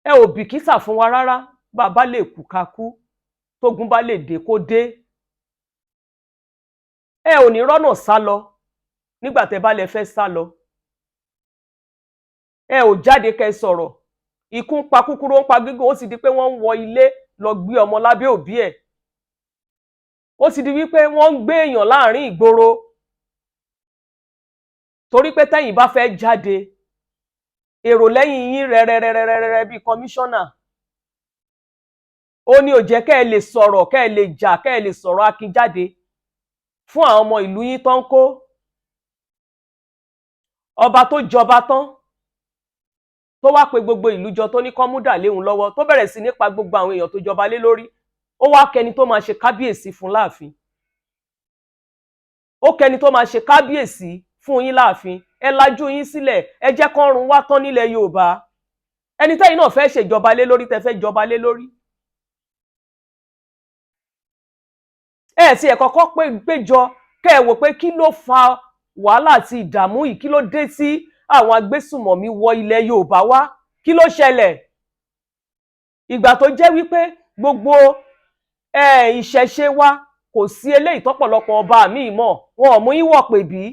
Ẹ ò bìkítà fún wa rárá. Bàbá lè kú ká kú, tógun bá lè dé kó dé. Ẹ ò ní rọ́nà sá lọ nígbà tẹ́ bá lẹ fẹ́ sá lọ. Ẹ ò jáde kẹ́ sọ̀rọ̀. Ikú ń pa kúkúrú, ó ń pa gígùn. Ó sì di pé wọ́n ń wọ ilé lọ gbé ọmọ lábẹ́ òbí ẹ̀. Ó ti di wípé wọ́n ń gbé èèyàn láàrin ìgboro, torí pé tẹ́yìn bá fẹ́ jáde, èrò lẹ́yìn yín rẹ́rẹ́rẹ́rẹ́rẹ́ bíi kọmíṣánná. Ó ní ò jẹ́ kẹ́ ẹ lè sọ̀rọ̀, kẹ́ ẹ lè jà, kẹ́ ẹ lè sọ̀rọ̀ akin jáde fún àwọn ọmọ ìlú yín tó ń kó. Ọba tó jọba tán, tó wá pe gbogbo ìlú jọ, tó ní kán mú dà léhùn lọ́wọ́, tó bẹ̀rẹ̀ sí nípa gbogbo àwọn èèyàn tó jọba lé lórí, ó wá kẹni tó máa ṣe kábíyèsí fún láàfin. Ó kẹni tó máa ṣe kábíyèsí fún yín láàfin. Ẹ lajú yín sílẹ̀, ẹ jẹ́ kán run wá tán nílẹ̀ Yorùbá. Ẹni tẹ́yìn náà fẹ́ ṣèjọba lé lórí, tẹ́ fẹ́ jọba lé lórí, ẹ ti ẹ̀ kọ́kọ́ péjọ kẹ́ ẹ wò pé kí ló fa wàhálà àti ìdààmú yìí? Kí ló dé tí àwọn agbésùmọ̀mí wọ ilẹ̀ Yorùbá wá? Kí ló ṣẹlẹ̀? Ìgbà tó jẹ́ wípé gbogbo ìṣẹ̀ṣe wa, kò sí eléyìí tọ́pọ̀lọpọ̀ ọba míì mọ̀. Wọn ò mú yín wọ̀ pè bí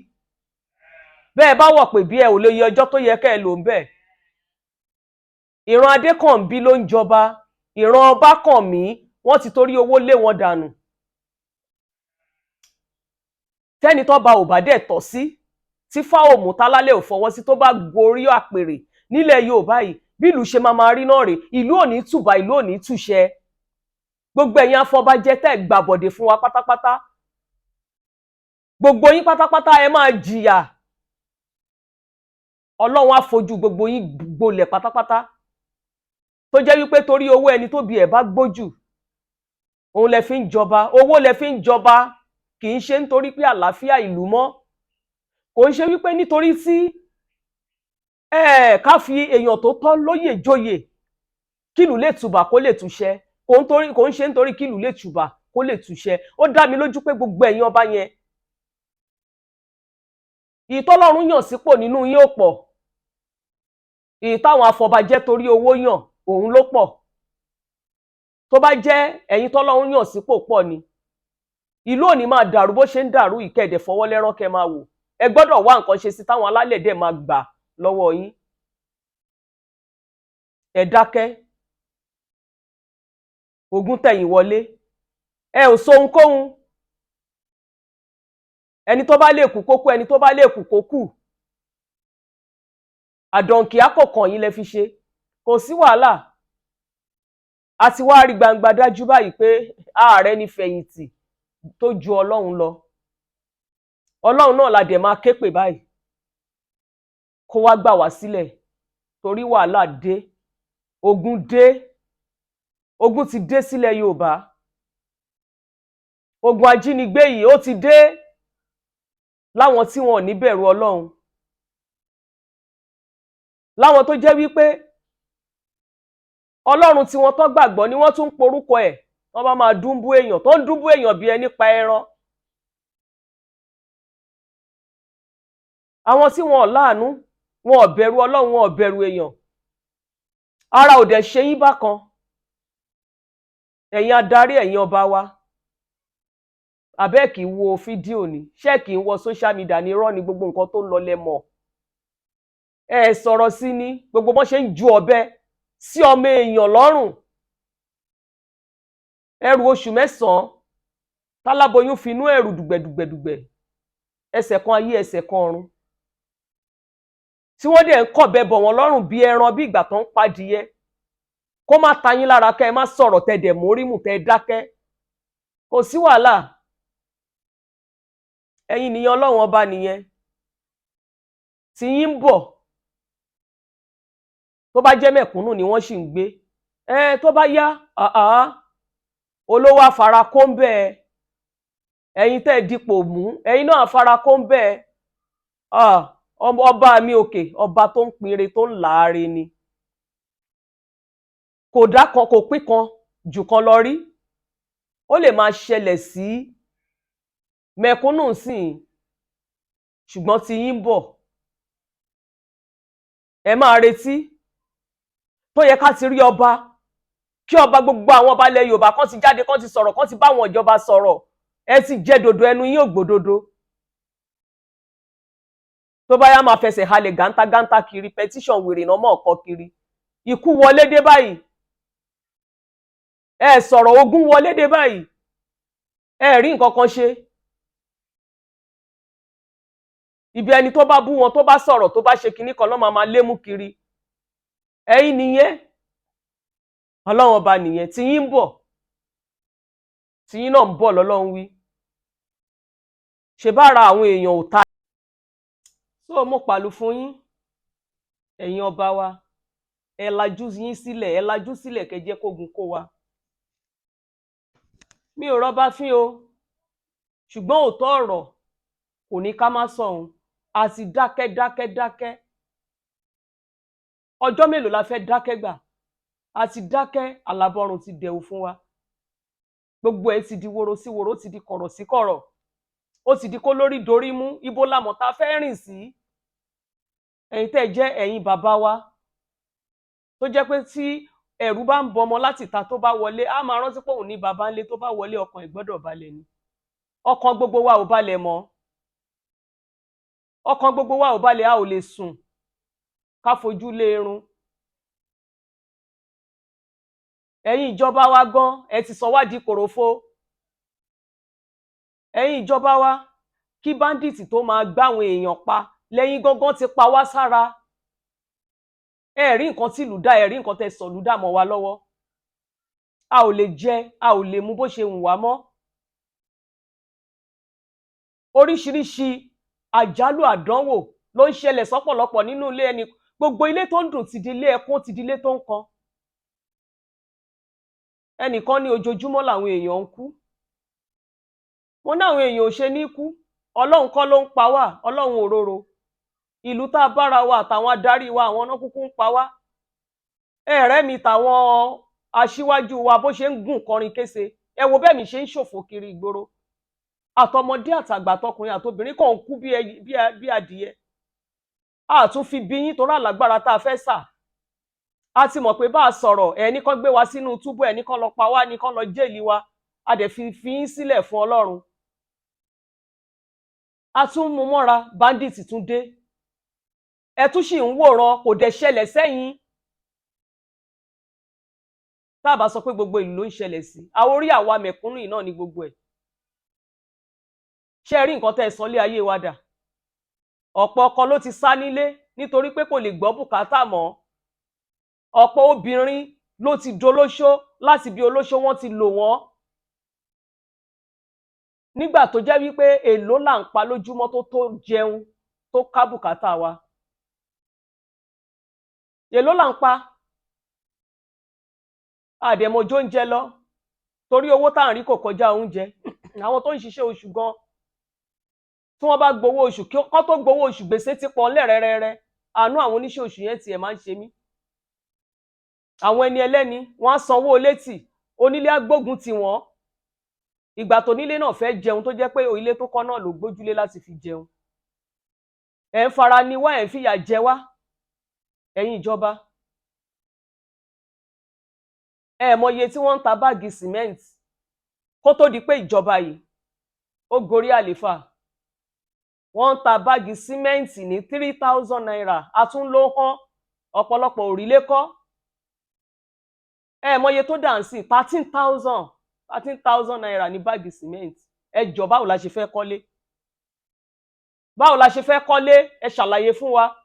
bẹ́ẹ̀ bá wọ̀ pè bí, ẹ ò lè yẹ ọjọ́ tó yẹ kẹ́ ẹ lò ń bẹ̀. Ìran Adékànbí ló ń jọba. Ìran Ọbákànmí, wọ́n ti torí owó lé wọn dànù. Tẹ́ni tọ́ba ò bá dẹ̀ tọ́ sí, tí fáwọ̀mù tálálẹ̀ ò fọwọ́ sí, tó bá gorí àpèrè nílẹ̀ Yorùbá yìí, bí ìlú ṣe máa máa rí náà rè. Ìlú ò ní tùbà, ìlú ò ní túṣẹ. Gbogbo ẹ̀yin afọbajẹ tẹ́ gbàbọ̀dè fún wa pátápátá, gbogbo yín pátápátá, ẹ máa jìyà. Ọlọ́run á fojú gbogbo yín gbolẹ̀ pátápátá. Tó jẹ́ wípé torí owó, ẹni tó bí ẹ̀ bá gbójú, òun lẹ fi ń jọba. Owó lẹ fi ń jọba, kì í ṣe nítorí pé àlàáfíà ìlú mọ́. Kò ń ṣe wípé nítorí tí ẹ ká fi èèyàn tó tọ́ lóyè joyè kílùú lè tùbà kó lè túṣẹ. Kò ń ṣe nítorí kílùú lè tùbà kó lè túṣẹ. Ó dá mi lójú pé gbogbo ẹ̀yin ọba yẹn, ìtọ́lọ́run yàn sípò nínú yín ò pọ̀. Èyí táwọn afọbajẹ́ torí owó yàn, òun ló pọ̀. Tó bá jẹ́ ẹ̀yin tọ́lọ́run yàn sípò pọ̀ ni, ìlú ò ní máa dàrú bó ṣe ń dàrú. Ìkẹdẹ fọwọ́ lẹ́rán kẹ́ máa wò. Ẹ gbọ́dọ̀ wá nǹkan ṣe sí táwọn alálẹ̀ dẹ̀ máa gbà lọ́wọ́ yín. Ẹ dákẹ́, ogun tẹ̀yìn wọlé, ẹ ò sọ ohunkóhun. Ẹni tó bá lè kú kó kú, ẹni tó bá lè kú kó kú. Àdọ̀ǹkì àkọkàn yín lẹ fi ṣe, kò sí wàhálà. A ti wá rí gbangba dájú báyìí pé ààrẹ ní fẹ̀yìntì tó ju Ọlọ́run lọ. Ọlọ́run náà la dẹ̀ máa ké pè báyìí kó wá gbà wá sílẹ̀, torí wàhálà dé, ogun dé, ogun ti dé sílẹ̀ Yorùbá. Ogun ajínigbé yìí, ó ti dé láwọn tí wọn ò ní bẹ̀rù Ọlọ́run, láwọn tó jẹ́ wípé Ọlọ́run tí wọ́n tó gbàgbọ́ ni wọ́n tún ń porúkọ ẹ̀. Wọ́n bá máa dúnbú èèyàn, tó ń dúnbú èèyàn bí ẹni pa ẹran. Àwọn tí wọn ò láàánú, wọn ò bẹ̀rù Ọlọ́run, wọn ò bẹ̀rù èèyàn. Ara ò dẹ̀ ṣe yín bákan, ẹ̀yin adarí, ẹ̀yin ọba wa? Àbẹ́ kì í wo fídíò ni? Ṣé kì í wọ social media ní? Irọ́ ni. Gbogbo nǹkan tó ń lọ lẹ mọ̀. Ẹ sọ̀rọ̀ sí ní gbogbo bọ́n ṣe ń ju ọ̀bẹ sí ọmọ èèyàn lọ́rùn. Ẹrù oṣù 9 táláboyún finú ẹrù dùgbẹ̀dùgbẹ̀dùgbẹ̀, ẹsẹ̀ kan ayé, ẹsẹ̀ kan ọ̀run, tí wọ́n dẹ̀ ń kọ̀bẹ bọ̀ wọ́n lọ́rùn bí ẹran, bí ìgbà tó ń padìyẹ. Kó má ta yín lára, kẹ́ ẹ má sọ̀rọ̀, tẹ́ dẹ̀ mórímù, tẹ́ dákẹ́. Kò sí wàhálà. Ẹ̀yin nìyẹn, Ọlọ́run Ọba nìyẹn tí yín ń bọ̀. Tó bá jẹ́ mẹ̀kúnnù ni wọ́n sì ń gbé ẹ, tó bá yá, olówó afara kó ń bẹ́ẹ̀. Ẹ̀yin tẹ́ ẹ dipò mú, ẹ̀yin náà afara kó ń bẹ́ẹ̀. Ọba mi òkè, ọba tó ń pinre, tó ń láre ni. Kò dá kan, kò pín kan jù kan lọ rí. Ó lè máa ṣẹlẹ̀ sí mẹ̀kúnnù sìn, ṣùgbọ́n tí yín ń bọ̀, ẹ máa retí. Tó yẹ ká ti rí ọba, kí ọba, gbogbo àwọn ọba ilẹ̀ Yorùbá kan ti jáde, kan ti sọ̀rọ̀, kan ti bá àwọn ìjọba sọ̀rọ̀. Ẹ ti jẹ dòdò ẹnu yín ògbódodo. Tó bá yá, máa fẹsẹ̀ halẹ̀ gántá-gántá kiri, petition wèrè náà mọ̀ ọ̀kọ́ kiri. Ikú wọlé dé báyìí, ẹ sọ̀rọ̀. Ogun wọlé dé báyìí, ẹ rí nǹkan kan ṣe. Ibi ẹni tó bá bú wọn, tó bá sọ̀rọ̀, tó bá ṣe kinní kan, lọ́ máa máa lémú kiri. Ẹ̀yin nìyẹn, Ọlọ́run Ọba nìyẹn. Tí yín ń bọ̀, tí yín náà ń bọ̀ lọ́lọ́run wí. Ṣe bá ra àwọn èèyàn ò ta. So mo pàlù fún yín, ẹ̀yin ọba wa, ẹ lajú yín sílẹ̀, ẹ lajú sílẹ̀ kẹ́ jẹ́ kógun kó wa. Mi ò rọ́bà fín o, ṣùgbọ́n òótọ́ ọ̀rọ̀ kò ní ká má sọ òun. A ti dákẹ́ dákẹ́ dákẹ́, ọjọ́ mélòó la fẹ́ dákẹ́ gbà? A ti dákẹ́, àlàbọ̀rùn ti dẹ̀wù fún wa. Gbogbo ẹ̀ ti di woro sí woro, ó ti di kọ̀rọ̀ sí kọ̀rọ̀, ó ti di kó lórí dorí mú. Ibo la mọ̀ tá a fẹ́ rìn sí? Ẹ̀yin tẹ́ ẹ jẹ́ ẹ̀yin bàbá wa, tó jẹ́ pé tí ẹ̀rù bá ń bọmọ láti ìta, tó bá wọlé, á máa rántí pé òun ní bàbá ńlé. Tó bá wọlé, ọkàn ẹ̀ gbọ́dọ̀ balẹ̀ ni. Ọkàn gbogbo wa ò balẹ̀ mọ́, ọkàn gbogbo wa ò balẹ̀. A ò lè sùn ká fojú lé irun. Ẹ̀yin ìjọba wa gan, ẹ ti sọ wá di kòròfo. Ẹ̀yin ìjọba wa, kí bandit tó máa gbáwọn èèyàn pa lẹ́yìn gangan ti pa wá sára. Ẹ rí nǹkan tí ìlú dá, ẹ rí nǹkan tẹ́ sọ̀lú dà mọ́ wa lọ́wọ́. A ò lè jẹ, a ò lè mu bó ṣe wù wá mọ́. Oríṣiríṣi àjálù àdánwò ló ń ṣẹlẹ̀ sọ́pọ̀lọpọ̀ nínú ilé ẹni. Gbogbo ilé tó ń dùn ti di ilé ẹkún, ti di ilé tó ń kan. Ẹnìkan ní ojoojúmọ́ làwọn èèyàn ń kú. Mo ní àwọn èèyàn ò ṣe ní kú? Ọlọ́run kọ́ ló ń pa wá, Ọlọ́run òróró. Ìlú tá a bára wa àtàwọn adarí wa, àwọn náà kúkú ń pa wá. Ẹ̀rẹ́ mi, tàwọn aṣíwájú wa bó ṣe ń gùn kọrin kése, ẹ wo bẹ́ẹ̀ mi ṣe ń ṣòfò kiri ìgboro. Àtọmọdé àtàgbà, àtọkùnrin àtobìnrin kàn ń kú bí adìyẹ. A tún fi bí yín torí àlágbára tá a fẹ́ sà. A ti mọ̀ pé bá a sọ̀rọ̀, ẹni kan gbé wa sínú túbú, ẹni kan lọ pa wá, ẹni kan lọ jẹ́ẹ̀lì wa. A dẹ̀ fi yín sílẹ̀ fún Ọlọ́run. A tún mú mọ́ra, bandit tún dé, ẹ tún sì ń wòran, kò dẹ̀ ṣẹlẹ̀ sẹ́yìn. Tá a bá sọ pé gbogbo ìlú ló ń ṣẹlẹ̀ sí, àwọn orí àwa mẹ̀kúnnù yìí náà ní gbogbo ẹ̀. Ṣé ẹ rí nǹkan tẹ́ ẹ sọ lé ayé wa dà? Ọ̀pọ̀ ọkọ ló ti sá nílé nítorí pé kò lè gbọ́ bùkátà mọ́. Ọ̀pọ̀ obìnrin ló ti dolóṣó, láti bí olóṣó wọ́n ti lò wọ́n. Nígbà tó jẹ́ wípé èló là ń pa lójúmọ́ tó jẹun, tó ká bùkátà wa? Èló là ń pa? Àdèmọjó oúnjẹ lọ, torí owó tá à ń rí kò kọjá oúnjẹ. Àwọn tó ń ṣiṣẹ́ oṣù gan, tí wọ́n bá gbowó oṣù, kó tó gbowó oṣù, gbèsè ti pọ̀ ńlẹ̀ rẹ́rẹ́rẹ́. Àánú àwọn oníṣẹ́ oṣù yẹn tiẹ̀ máa ń ṣe mí. Àwọn ẹni ẹlẹ́ni wọ́n á sanwó létí, onílé á gbógun tì wọ́n. Ìgbà tó nílé náà fẹ́ jẹun, tó jẹ́ pé ilé tó kọ́ náà ló gbójúlé láti fi jẹun. Ẹ̀ ń fara ni wá, ẹ̀ ń fìyà jẹ wá. Ẹ̀yin ìjọba, ẹ mọ iye tí wọ́n ń ta báàgì cement kó tó di pé ìjọba yìí ó gorí àléfà? Wọ́n ń ta báàgì símẹ́ǹtì ní ₦3,000. A tún ló hán ọ̀pọ̀lọpọ̀ òrìlé kọ́. Ẹ mọ iye tó dà ń sìn? 13,000, ₦13,000 ní báàgì símẹ́ǹtì. Ẹ jọ, báwo la ṣe fẹ́ kọ́lé? Báwo la ṣe fẹ́ kọ́lé? Ẹ ṣàlàyé fún wa.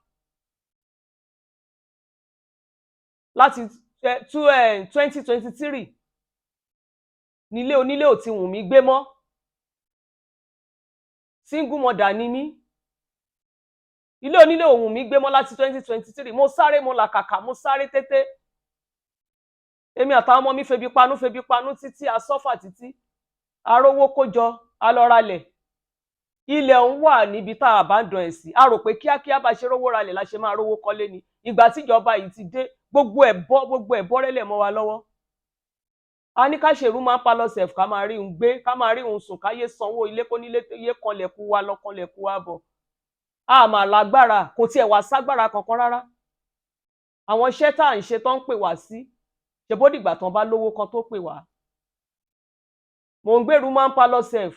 Láti 2023 nílé onílé ò ti wù mí gbé mọ́. Single mother ni mí. Ilé onílé ò wù mí gbé mọ́ láti 2023. Mo sáré, mo làkàkà, mo sáré tété. Èmi àtàwọn ọmọ mi febi panú, febi panú títí, a sọ́fà títí, arówó kójọ, a lọ ralẹ̀. Ilẹ̀ ń wà níbi tá a bá ń dán ẹ̀ sí. A rò pé kíákíá bá ṣe rówó ralẹ̀ la ṣe máa rówó kọ́lé ni. Ìgbà tíjọba yìí ti dé, gbogbo ẹ̀ bọ́, gbogbo ẹ̀ bọ́rẹ́lẹ̀ mọ́ wa lọ́wọ́. A ní ká ṣèrú máa ń pa lọ sẹ̀f, ká máa rí un gbé, ká máa rí un sùn, káyé sanwó ilé, kó nílé yé kanlẹ̀kú wa lọ, kanlẹ̀kú wa bọ̀. A mà lágbára, kò tiẹ̀ wá ságbára kankan rárá. Àwọn iṣẹ́ tá à ń ṣe tó ń pè wá sí, ṣe bó dìgbà tán bá lówó kan tó pè wá. Mò ń gbèrú máa ń pa lọ sẹ̀f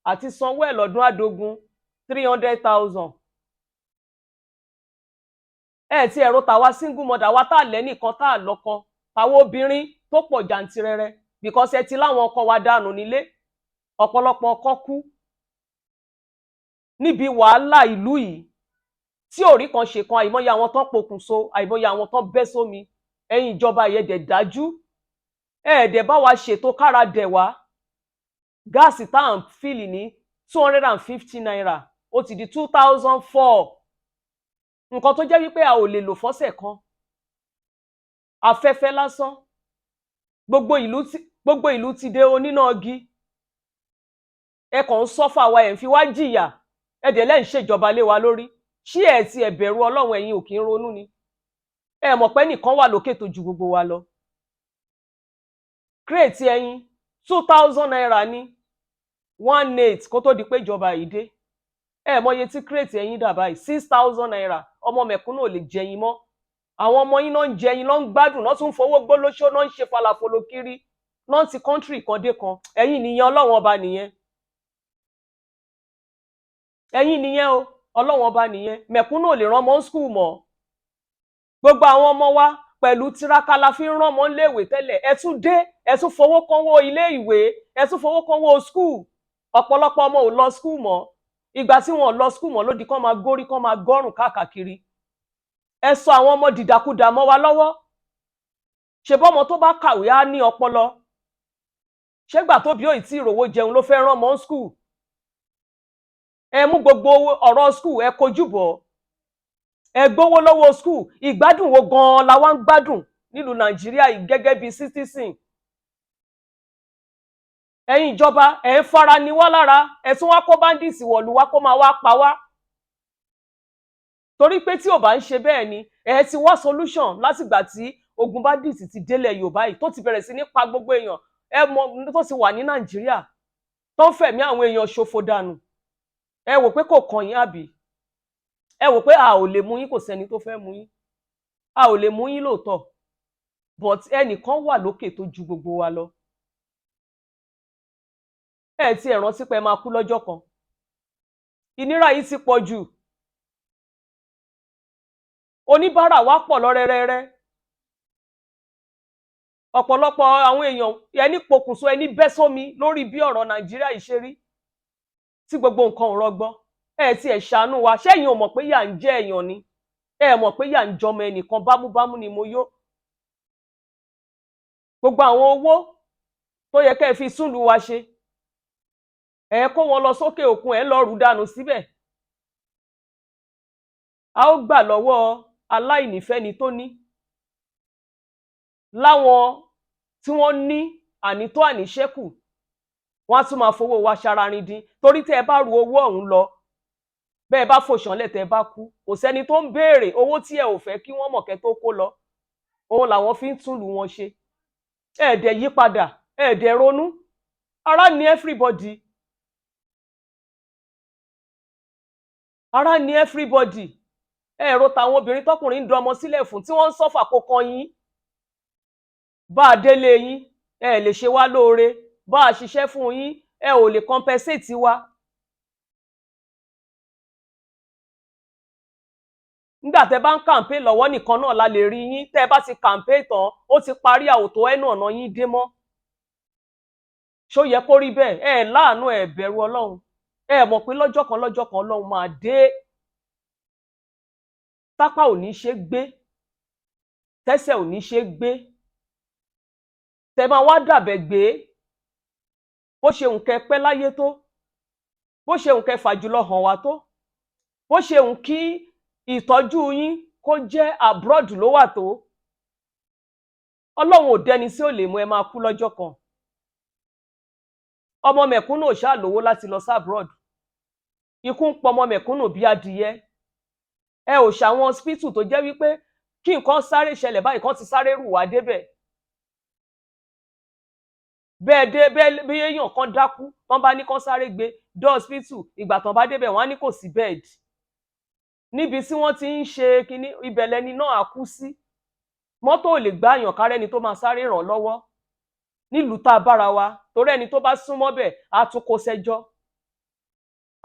àti sanwó ẹ̀ lọ́dún àdógún, 300,000. Ẹ ti ẹ̀rọ tàwa single mother wa, tá a lẹ́nìkan, tá a lọ́kọ, tàwa obìnrin tó pọ̀ jàǹtìrẹrẹ, because ẹ ti láwọn ọkọ wa dànù nílé. Ọ̀pọ̀lọpọ̀ ọkọ kú níbi wàhálà ìlú yìí tí òrí kan ṣe kan. Àìmọye àwọn tán pokùnso, àìmọye àwọn tán bẹ́ sómi. Ẹ̀yin ìjọba ìyẹ̀dẹ̀ dájú, ẹ̀ẹ́dẹ̀ bá wa ṣètò kára dẹ̀ wá. Gáàsì tá à ń fìlì ní ₦250, ó ti di 2,400. Nǹkan tó jẹ́ wípé a ò lè lò fọ́sẹ̀ kan, afẹ́fẹ́ lásán. Gbogbo ìlú ti dé oníná igi. Ẹ kàn ń suffer wa, ẹ̀ ń fi wá jìyà, ẹ dẹ̀ lẹ́ ń ṣèjọba lé wa lórí. Ṣé ẹ ti ẹ̀ bẹ̀rù Ọlọ́run? Ẹ̀yin ò kí ń ronú ni? Ẹ mọ̀ pé nìkan wà lókè tó ju gbogbo wa lọ. Crate ẹyin, ₦2,000 ní 1.8 kó tó di pé ìjọba yìí dé. Ẹ mọ iye tí crate ẹyin dà báyìí? ₦6,000. Ọmọ mẹ̀kúnnù ò lè jẹyin mọ́. Àwọn ọmọ yín náà ń jẹyin, náà ń gbádùn, náà tún fowó gbólóṣó, náà ń ṣe falafolo kiri, náà ti country kan dé kan. Ẹ̀yin nìyẹn, Ọlọ́run Ọba nìyẹn. Ẹ̀yin nìyẹn o, Ọlọ́run Ọba nìyẹn. Mẹ̀kúnnù ò lè rán ọmọ school mọ́. Gbogbo àwọn ọmọ wa, pẹ̀lú tiraka la fi ń rán ọmọ léèwé tẹ́lẹ̀. Ẹ tún dé, ẹ tún fowó kánwó ilé ìwé, ẹ tún fowó kánwó school. Ọ̀pọ̀lọpọ̀ ọmọ ò lọ school mọ́. Ìgbà tí wọn ò lọ school mọ́ ló di kán máa górí, kán máa gọ́rùn káàkiri. Ẹ sọ àwọn ọmọ dìdàkudà mọ́ wa lọ́wọ́. Ṣe bọ́mọ tó bá kàwé á ní ọpọlọ? Ṣégbà tó bí òì tí ìrówó jẹun ló fẹ́ rán ọmọ school? Ẹ mú gbogbo ọ̀rọ̀ school, ẹ kojú bọ̀, ẹ gbowó lọ́wọ́ school. Ìgbádùn wo gan-an la wá ń gbádùn nílùú Nàìjíríà yìí gẹ́gẹ́ bí citizen? Ẹ̀yin ìjọba, ẹ̀ ń fara ni wá lára. Ẹ̀ tún wá kó bandits wọ̀lú wá kó máa wá pa wá, torí pé tí ò bá ń ṣe bẹ́ẹ̀ ni, ẹ̀ ti wá solution látìgbà tí ogun bandits ti délẹ̀ Yorùbá yìí, tó ti bẹ̀rẹ̀ sí ní pa gbogbo èèyàn. Ẹ mọ tó ti wà ní Nàìjíríà, tó ń fẹ̀mí àwọn èèyàn ṣòfò dànù. Ẹ wò pé kò kàn yín, àbí? Ẹ wò pé a ò lè mú yín, kò sẹ́ni tó fẹ́ mú yín, a ò lè mú yín lóòótọ́, but ẹnìkan wà lókè tó ju gbogbo wa lọ. Ẹ ti ẹ̀ rántí pé ẹ máa kú lọ́jọ́ kan. Ìnira yìí ti pọ̀ jù. Oníbàárà wa pọ̀ lọ́rẹ́rẹ́rẹ́. Ọ̀pọ̀lọpọ̀ àwọn èèyàn, ẹni pokùnso, ẹni bẹ́ sómi lórí bí ọ̀rọ̀ Nàìjíríà yìí ṣe rí, tí gbogbo nǹkan ò rọgbọ. Ẹ ti ẹ̀ ṣàánú wa. Ṣẹ́yìn ò mọ̀ pé yà ń jẹ́ èèyàn ni? Ẹ mọ̀ pé yà ń jọmọ ẹnìkan? Bámúbámú ni mo yó. Gbogbo àwọn owó tó yẹ kẹ́ ẹ fi súnlùú wa ṣe, ẹ kó wọn lọ sókè òkun, ẹ lọ rú dànù síbẹ̀. A ó gbà lọ́wọ́ aláìnífẹ́ni tó ní, láwọn tí wọ́n ní ànító àníṣẹ́kù, wọ́n á tún máa fowó wa ṣararin dín, torí tẹ́ ẹ bá ru owó ọ̀hún lọ, bẹ́ẹ̀ bá fòṣánlẹ̀, tẹ́ ẹ bá kú, kò sẹ́ni tó ń béèrè. Owó tí ẹ ò fẹ́ kí wọ́n mọ̀ kẹ́ tó kó lọ, òun làwọn fi ń túlù wọn ṣe. Ẹ dẹ̀ yí padà, ẹ dẹ̀ ronú. Ara ní everybody, ara ní everybody. Ẹ ro tàwọn obìnrin tọkùnrin ń dọmọ sílẹ̀ fún, tí wọ́n ń suffer. Kó kan yín bá a délé yín, ẹ lè ṣe wá lóore. Bá a ṣiṣẹ́ fún yín, ẹ ò lè compensate wa. Nígbà tẹ́ bá ń campaign lọ́wọ́ nìkan náà la lè rí yín. Tẹ́ bá ti campaign tán, ó ti parí, àwòtó ẹnu ọ̀nà yín dé mọ́. Ṣó yẹ kó rí bẹ́ẹ̀? Ẹ láàánú, ẹ bẹ̀rù Ọlọ́run. Ẹ mọ̀ pé lọ́jọ́ kan, lọ́jọ́ kan, Ọlọ́run máa dé, tápá ò ní ṣe gbé, tẹ́sẹ̀ ò ní ṣe gbé, tẹ́ máa wá dàbẹ̀ gbé. Bó ṣe ń kẹ́ pẹ́ láyé tó, bó ṣe ń kẹ́ fàjùlọ hàn wá tó, bó ṣe ń kí ìtọ́jú yín kó jẹ́ abroad ló wà tó, Ọlọ́run ò dẹni tí ò lè mú. Ẹ máa kú lọ́jọ́ kan. Ọmọ mẹ̀kúnnù ò ṣáà lówó láti lọ sí abroad. Ikú ń pọmọ mẹ̀kúnnù bí adìyẹ. Ẹ ò ṣàwọn hospital tó jẹ́ wípé kí nǹkan sáré ṣẹlẹ̀ báyìí, kan ti sáré rù wá débẹ̀. Bẹ́ẹ̀ dé bẹ́ẹ̀, bí èèyàn kan dákú, tán bá ní kán sáré gbé dé hospital, ìgbà tán bá débẹ̀, wọ́n á ní kò sí bed níbi tí wọ́n ti ń ṣe kinní. Ibẹ̀ lẹni náà á kú sí. Mọ́tò ò lè gbáyàn kárẹ́ni tó máa sáré ràn lọ́wọ́ nílùú tá a bára wa, torí ẹni tó bá súnmọ́ bẹ̀ á tún kó sẹ́jọ́.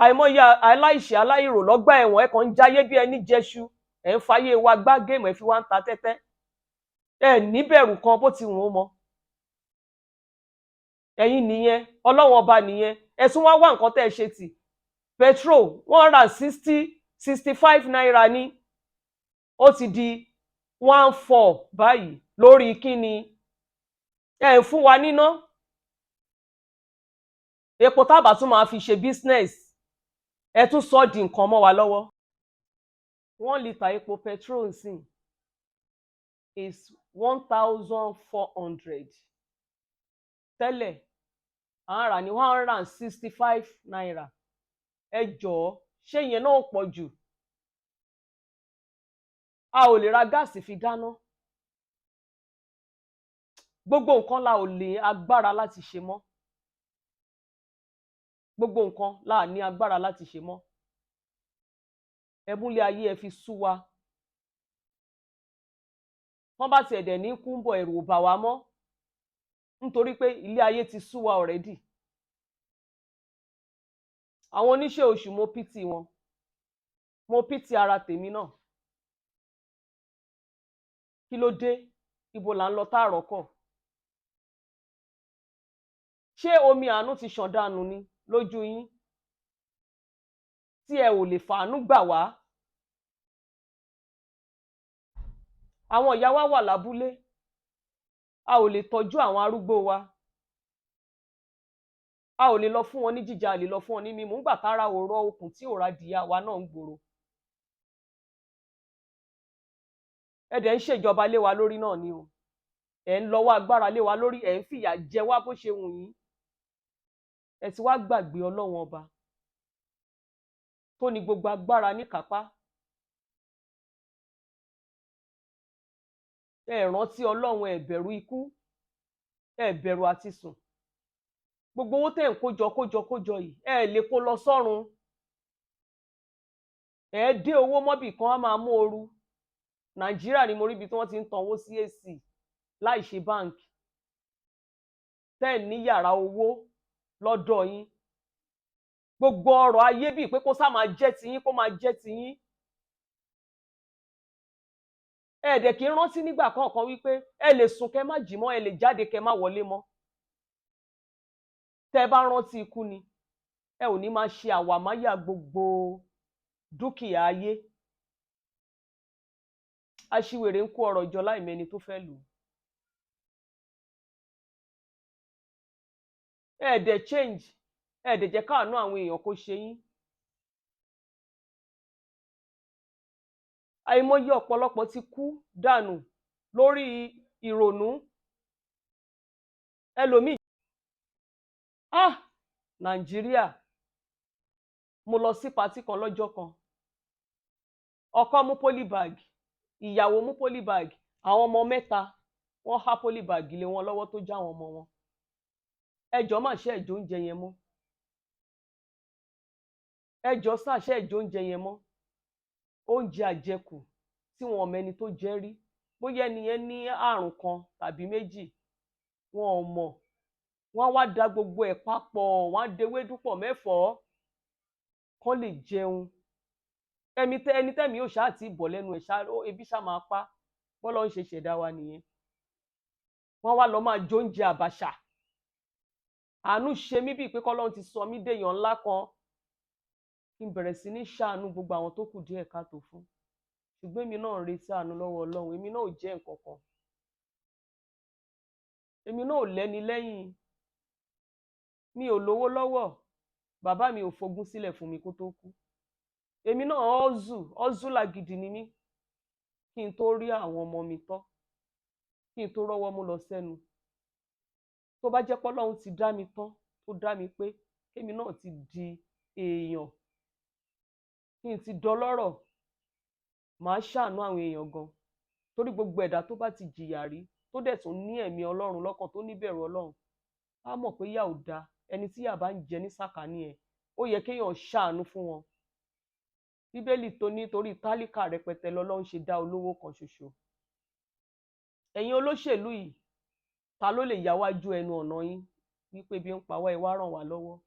Àìmọye aláìṣẹ̀ aláìrò lọ́gbà ẹ̀wọ̀n. Ẹ̀ kàn ń jayé bí ẹni jẹṣu. Ẹ̀ ń fayé wa gbá game, ẹ̀ fi wá ń ta tẹ́tẹ́. Ẹ̀ níbẹ̀rù kan bó ti wù ú mọ́. Ẹ̀yin nìyẹn, Ọlọ́wọ́n Ọba nìyẹn. Ẹ̀ tún wá wá nǹkan tẹ́ ẹ ṣe tì. Petrol, 160, 65 naira ní, ó ti di 1.4 báyìí. Lórí kíni? Ẹ̀ ń fún wa níná epo tábà tún máa fi ṣe business, ẹ tún sọ di nǹkan mọ́ wa lọ́wọ́. 1 litre epo petrol nsìn is 1,400. Tẹ́lẹ̀, à ń rà ní ₦165. Ẹ jọ̀ọ́, ṣé ìyẹn náà ò pọ̀ jù? A ò lè ra gáàsì fi dáná. Gbogbo nǹkan la ò lè agbára láti ṣe mọ́. Gbogbo nǹkan la ní agbára láti ṣe mọ́. Ẹ múlé ayé, ẹ fi sú wa. Wọ́n bá tiẹ̀ dẹ̀ ní kú ń bọ̀, ẹ̀rù ò bà wá mọ́, nítorí pé ilé ayé ti sú wa already. Àwọn oníṣẹ́ oṣù, mo pity wọn, mo pity ara tèmi náà. Kí ló dé? Ibo là ń lọ táàrọ̀ kọ̀? Ṣé omi àánú ti ṣàn dànù ni lójú yín tí ẹ ò lè fàánú gbà wá? Àwọn ìyá wa wà lábúlé, a ò lè tọ́jú àwọn arúgbó wa, a ò lè lọ fún wọn ní jíjẹ, a lè lọ fún wọn ní mímu ńgbà tára ò rọ okùn tí ò ra dìyà wa náà ń gbòòrò. Ẹ dẹ̀ ń ṣèjọba lé wa lórí náà ni o. Ẹ̀ ń lọ́wọ́ agbára lé wa lórí, ẹ̀ ń fìyà jẹ wá bó ṣe wù yín. Ẹ ti wá gbàgbé Ọlọ́run Ọba tó ní gbogbo agbára níkápá. Ẹ rántí Ọlọ́run, ẹ bẹ̀rù ikú, ẹ bẹ̀rù àti sùn. Gbogbo owó tẹ̀ ń kójọ kójọ kójọ yìí, ẹ lè kó lọ sọ́run. Ẹ dé owó mọ́bì kan á máa mú ooru. Nàìjíríà ni mo rí ibi tí wọ́n ti ń tan owó sí AC láì ṣe báǹkì. Tẹ́ ẹ̀ ní yàrá owó lọ́dọ̀ yín. Gbogbo ọrọ̀ ayé bíi pé kó sá máa jẹ́ tiyín, kó máa jẹ́ tiyín. Ẹ dẹ̀ kí ń rántí nígbà kọ̀ọ̀kan wípé ẹ lè sùn kẹ́ má jí mọ́, ẹ lè jáde kẹ́ má wọlé mọ́. Tẹ́ ẹ bá rántí ikú ni, ẹ ò ní máa ṣe àwàmáyà gbogbo dúkìá ayé. Aṣiwèrè ń kó ọrọ̀ jọ láì mẹni tó fẹ́ lò ó. Ẹ dẹ̀ change, ẹ dẹ̀ jẹ́ káàánú àwọn èèyàn kó ṣe yín. Àìmọye ọ̀pọ̀lọpọ̀ ti kú dànù lórí ìrònú. Ẹlòmíì. Ah! Nàìjíríà. Mo lọ sí patí kan lọ́jọ́ kan. Ọkọ mú polybag, ìyàwó mú polybag, àwọn ọmọ mẹ́ta wọ́n há polybag lé wọn lọ́wọ́ tó já àwọn ọmọ wọn. Ẹ jọ̀ọ́ mà, ṣé ẹ jẹ oúnjẹ yẹn mọ́? Ẹ jọ̀ọ́ sà, ṣé ẹ jẹ oúnjẹ yẹn mọ́? Oúnjẹ àjẹkù tí wọn ò mẹni tó jẹ rí. Bóyá ẹni yẹn ní àrùn kan tàbí méjì, wọn ò mọ̀. Wọ́n á wá da gbogbo ẹ̀ papọ̀, wọ́n á dewédú pọ̀ mẹ́fọ̀ọ́ kán lè jẹun. Ẹni tẹ́mi ò ṣáà tí bọ̀ lẹ́nu ẹ̀ ṣá, ebi ṣá máa pa. Bọ́lọ́run ṣe ṣẹ̀dá wa nìyẹn. Wọ́n wá lọ máa jẹ oúnjẹ àbàṣà. Àánú ṣe mí bíi pé kọ́lọ́run ti sọ mí dèèyàn ńlá kan, kí n bẹ̀rẹ̀ sí ní ṣàánú gbogbo àwọn tó kù díẹ̀ káàtó fún. Ṣùgbọ́n èmi náà ń retí àánú lọ́wọ́ Ọlọ́run. Èmi náà ò jẹ́ nǹkan kan. Èmi náà ò lẹ́ni lẹ́yìn. Mi ò lówó lọ́wọ́. Bàbá mi ò fogún sílẹ̀ fún mi kó tó kú. Èmi náà ọ́zùlà gidi ni mí kí n tó rí àwọn ọmọ mi tọ́, kí n tó rọ́wọ́ mú lọ sẹ́nu. Tó bá jẹ́ pọ́lọ́run ti dá mi tán, tó dá mi pé kémi náà ti di èèyàn, kí n ti dọlọ́rọ̀, màá ṣàánú àwọn èèyàn gan. Torí gbogbo ẹ̀dá tó bá ti jìyà rí, tó dẹ̀ tún ní ẹ̀mí Ọlọ́run lọ́kàn, tó níbẹ̀rù Ọlọ́run, á mọ̀ pé ìyà ò dáa. Ẹni tí ìyà bá ń jẹ ní sàkání ẹ̀, ó yẹ kéèyàn ṣàánú fún wọn. Bíbélì tó ní torí tálíkà rẹpẹtẹ lọ́lọ́run ṣe dá olówó kan ṣoṣo. Ẹ̀yin olóṣèlú yìí, ta ló lè yáwájú ẹnu ọ̀nà yín wípé bí ń pa wá, ẹ wá ràn wá lọ́wọ́?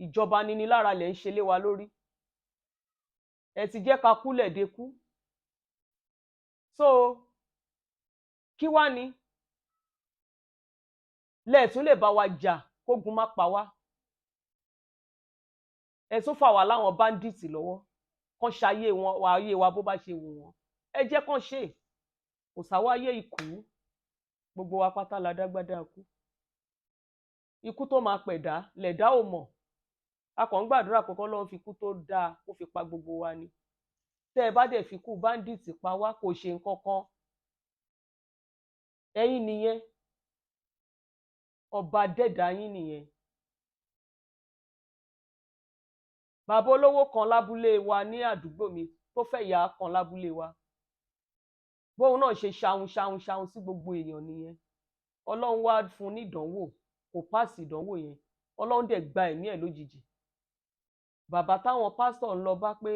Ìjọba nínilára lẹ̀ ń ṣe lé wa lórí. Ẹ ti jẹ́ ká kúlẹ̀ dekú. So kí wá ni lẹ́ẹ̀tún lè bá wa jà kógun má pa wá? Ẹ tún fà wá láwọn báńdíìtì lọ́wọ́ kán ṣayé wọn ayé wa bó bá ṣe wù wọ́n. Ẹ jẹ́ kán ṣe. Kò sáwáyé ikú, gbogbo wa pátá la dágbádá kú. Ikú tó máa pẹ̀dá lẹ̀dá ò mọ̀. A kàn ń gbàdúrà pé k'Ọlọ́run fi ikú tó dáa kó fi pa gbogbo wa ni. Tẹ́ ẹ bá dẹ̀ fi kú bandit pa wá, kò ṣe nǹkan kan. Ẹ̀yin nìyẹn, ọba dẹ́dà yín nìyẹn. Bàbá olówó kan lábúlé wa ní àdúgbò mi tó fẹ́ ìyá kan lábúlé wa, bóun náà ṣe ṣahun ṣahun ṣahun sí gbogbo èèyàn nìyẹn. Ọlọ́run wá fún un ní ìdánwò, kò páàsì ìdánwò yẹn, Ọlọ́run dẹ̀ gba ẹ̀mí ẹ̀ lójijì. Bàbá táwọn pásítọ̀ ń lọ bá pé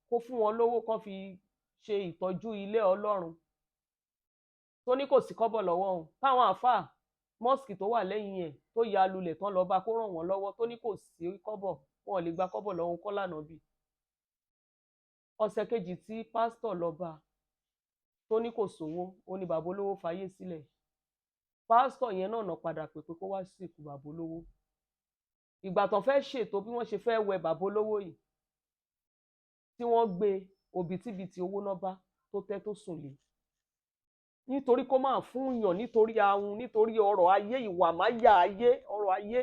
kó fún wọn lówó kán fi ṣe ìtọ́jú ilé Ọlọ́run, tó ní kò sí kọ́bọ̀ lọ́wọ́ òun, táwọn àáfàá mọ́sìkì tó wà lẹ́yìn ẹ̀ tó ya lulẹ̀ tán lọ bá kó ràn wọ́n lọ́wọ́, tó ní kò sí kọ́bọ̀, wọn ò lè gba kọ́bọ̀ lọ́wọ́ kọ́ lànà bí. Ọ̀sẹ̀ kejì tí pásítọ̀ lọ bá tó ní kò sówó, ó ní bàbá olówó fayé sílẹ̀. Pásítọ̀ yẹn náà nà padà pé kó wá sìnkú bàbá olówó. Ìgbà tán fẹ́ ṣètò bí wọ́n ṣe fẹ́ wẹ bàbá olówó yìí, tí wọ́n gbé òbítíbitì owó náà bá tó tẹ́ tó sùn lé, nítorí kó máa fún yàn, nítorí ahun, nítorí ọrọ̀ ayé, ìwà máyà ayé, ọrọ̀ ayé,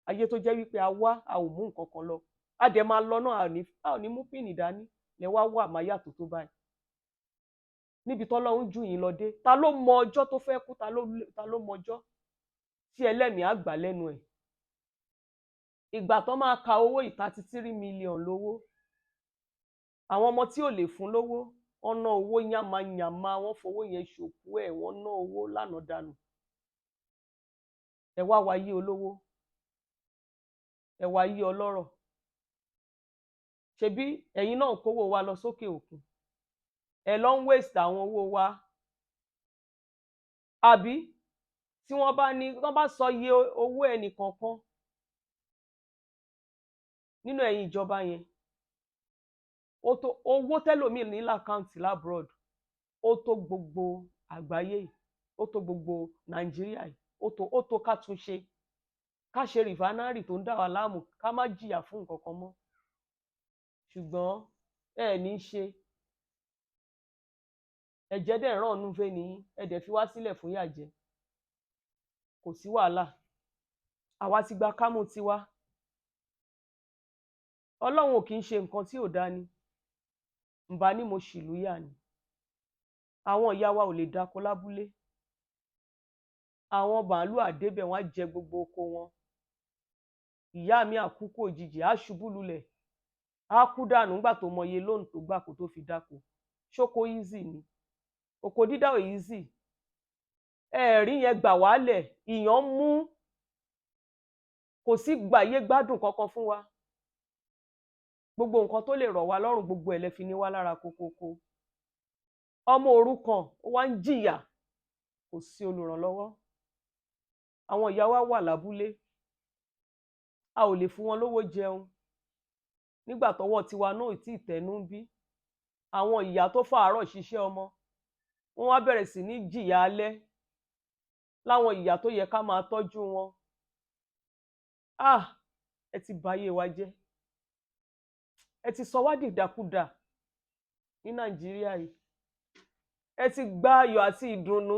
ayé tó jẹ́ wípé a wá, a ò mú nǹkan kan lọ, a dẹ̀ máa lọ náà, a ò ní mú píìnì dání. Lẹ wá wà máyà tó tó báyìí níbi tọ́lọ́run jù yín lọ dé. Ta ló mọ ọjọ́ tó fẹ́ kú? Ta ló mọ ọjọ́ tí ẹlẹ́mìí á gbà lẹ́nu ẹ̀? Ìgbà tó máa ka owó yìí, 33 million lówó. Àwọn ọmọ tí ò lè fún lówó, wọ́n ná owó yánmayànma, wọ́n fowó yẹn ṣòkú ẹ̀, wọ́n ná owó lánàá dànù. Ẹ wá wáyé olówó, ẹ wáyé ọlọ́rọ̀. Ṣebí ẹ̀yin náà kówó wa lọ sókè òkun, ẹ lọ ń waste àwọn owó wa. Àbí tí wọ́n bá ní wọ́n bá sọ iye owó ẹnì kọ̀ọ̀kan nínú ẹ̀yin ìjọba yẹn, ó tó owó tẹ́lòmíì ní lákàǹtì labroad, ó tó gbogbo àgbáyé yìí, ó tó gbogbo Nàìjíríà yìí, ó tó ká tún ṣe, ká ṣe rìfánárì tó ń dà wá láàmú, ká má jìyà fún nǹkan kan mọ́. Ṣùgbọ́n ẹ ní í ṣe, ẹ̀jẹ̀ dẹ̀ ràn nú fẹ́ nìyí, ẹ dẹ̀ fi wá sílẹ̀ fún yàjẹ́. Kò sí wàhálà, àwa ti gba kámú tiwa. Ọlọ́run ò kì í ṣe nǹkan tí ò dáa ni, ǹbá ní mo ṣìlú yà ni. Àwọn ìyá wa ò lè dáko lábúlé, àwọn màálù àdébẹ̀ wọn á jẹ gbogbo oko wọn. Ìyá mi àkúkú òjijì á ṣubú lulẹ̀, á kú dànù nígbà tó mọye lóhùn tó gbà kó tó fi dáko. Ṣóko easy ni? Oko dídá ò easy. Ẹ̀ẹ́rí yẹn gbà wálẹ̀, ìyàn mú, kò sí gbàyé gbádùn kankan fún wa. Gbogbo nǹkan tó lè rọ̀ wá lọ́rùn, gbogbo ẹ̀ lẹ fi ní wá lára kókókó. Ọmọ òrukàn ó wá ń jìyà, kò sí olùrànlọ́wọ́. Àwọn ìyá wa wà lábúlé, a ò lè fún wọn lówó jẹun nígbà tọ́wọ́ tiwa náà ò tí ì tẹnu ń bí. Àwọn ìyá tó fàárọ̀ ṣiṣẹ́ ọmọ, wọ́n wá bẹ̀rẹ̀ sí ní jìyà alẹ́ láwọn ìyá tó yẹ ká máa tọ́jú wọn. Ah, ẹ ti bayé wa jẹ́, ẹ ti sọ wá dìdàkudà ní Nàìjíríà yìí. Ẹ ti gba ayọ̀ àti ìdùnnú,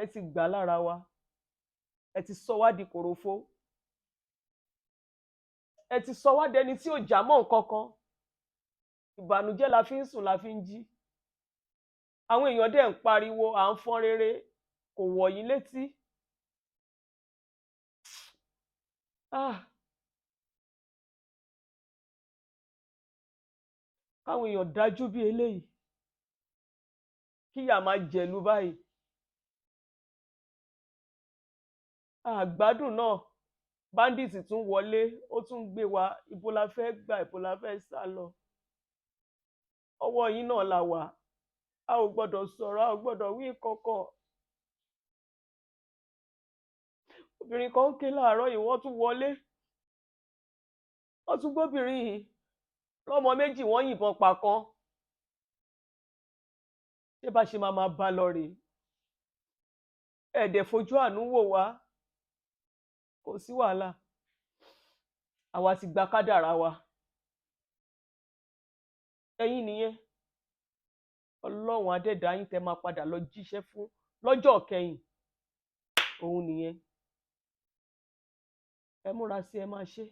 ẹ ti gbà lára wa, ẹ ti sọ wá di kòròfo, ẹ ti sọ wá dẹni tí ò já mọ́ nǹkan kan. Ìbànújẹ́ la fi ń sùn, la fi ń jí. Àwọn èèyàn dẹ̀ ń pariwo à ń fọ́n rere, kò wọ̀ yín létí. Ah, káwọn èèyàn dájú bí eléyìí, kíyà máa jẹ̀lú báyìí. Àgbádùn náà, bandits tún wọlé, ó tún gbé wa. Ibo la fẹ́ gbà, ibo la fẹ́ sá lọ? Ọwọ́ yín náà la wà, a ò gbọ́dọ̀ sọ̀rọ̀, a ò gbọ́dọ̀ wí kankan. Obìnrin kan ń ké láàárọ̀ yìí, wọ́n tún wọlé, wọ́n tún gbóbìnrin yìí lọ́mọ méjì, wọ́n yìnbọn pa kan. Ṣé bá ṣe máa máa bá lọ rèé? Ẹ̀ẹ́dẹ̀ fojú àánú wò wá. Kò sí wàhálà, àwa ti gba kádàrá wa. Ẹ̀yin nìyẹn, Ọlọ́run adẹ́dàá yín tẹ́ máa padà lọ jíṣẹ́ fún lọ́jọ́ kẹyìn, òun nìyẹn. Ẹ múra sí, ẹ máa ṣe.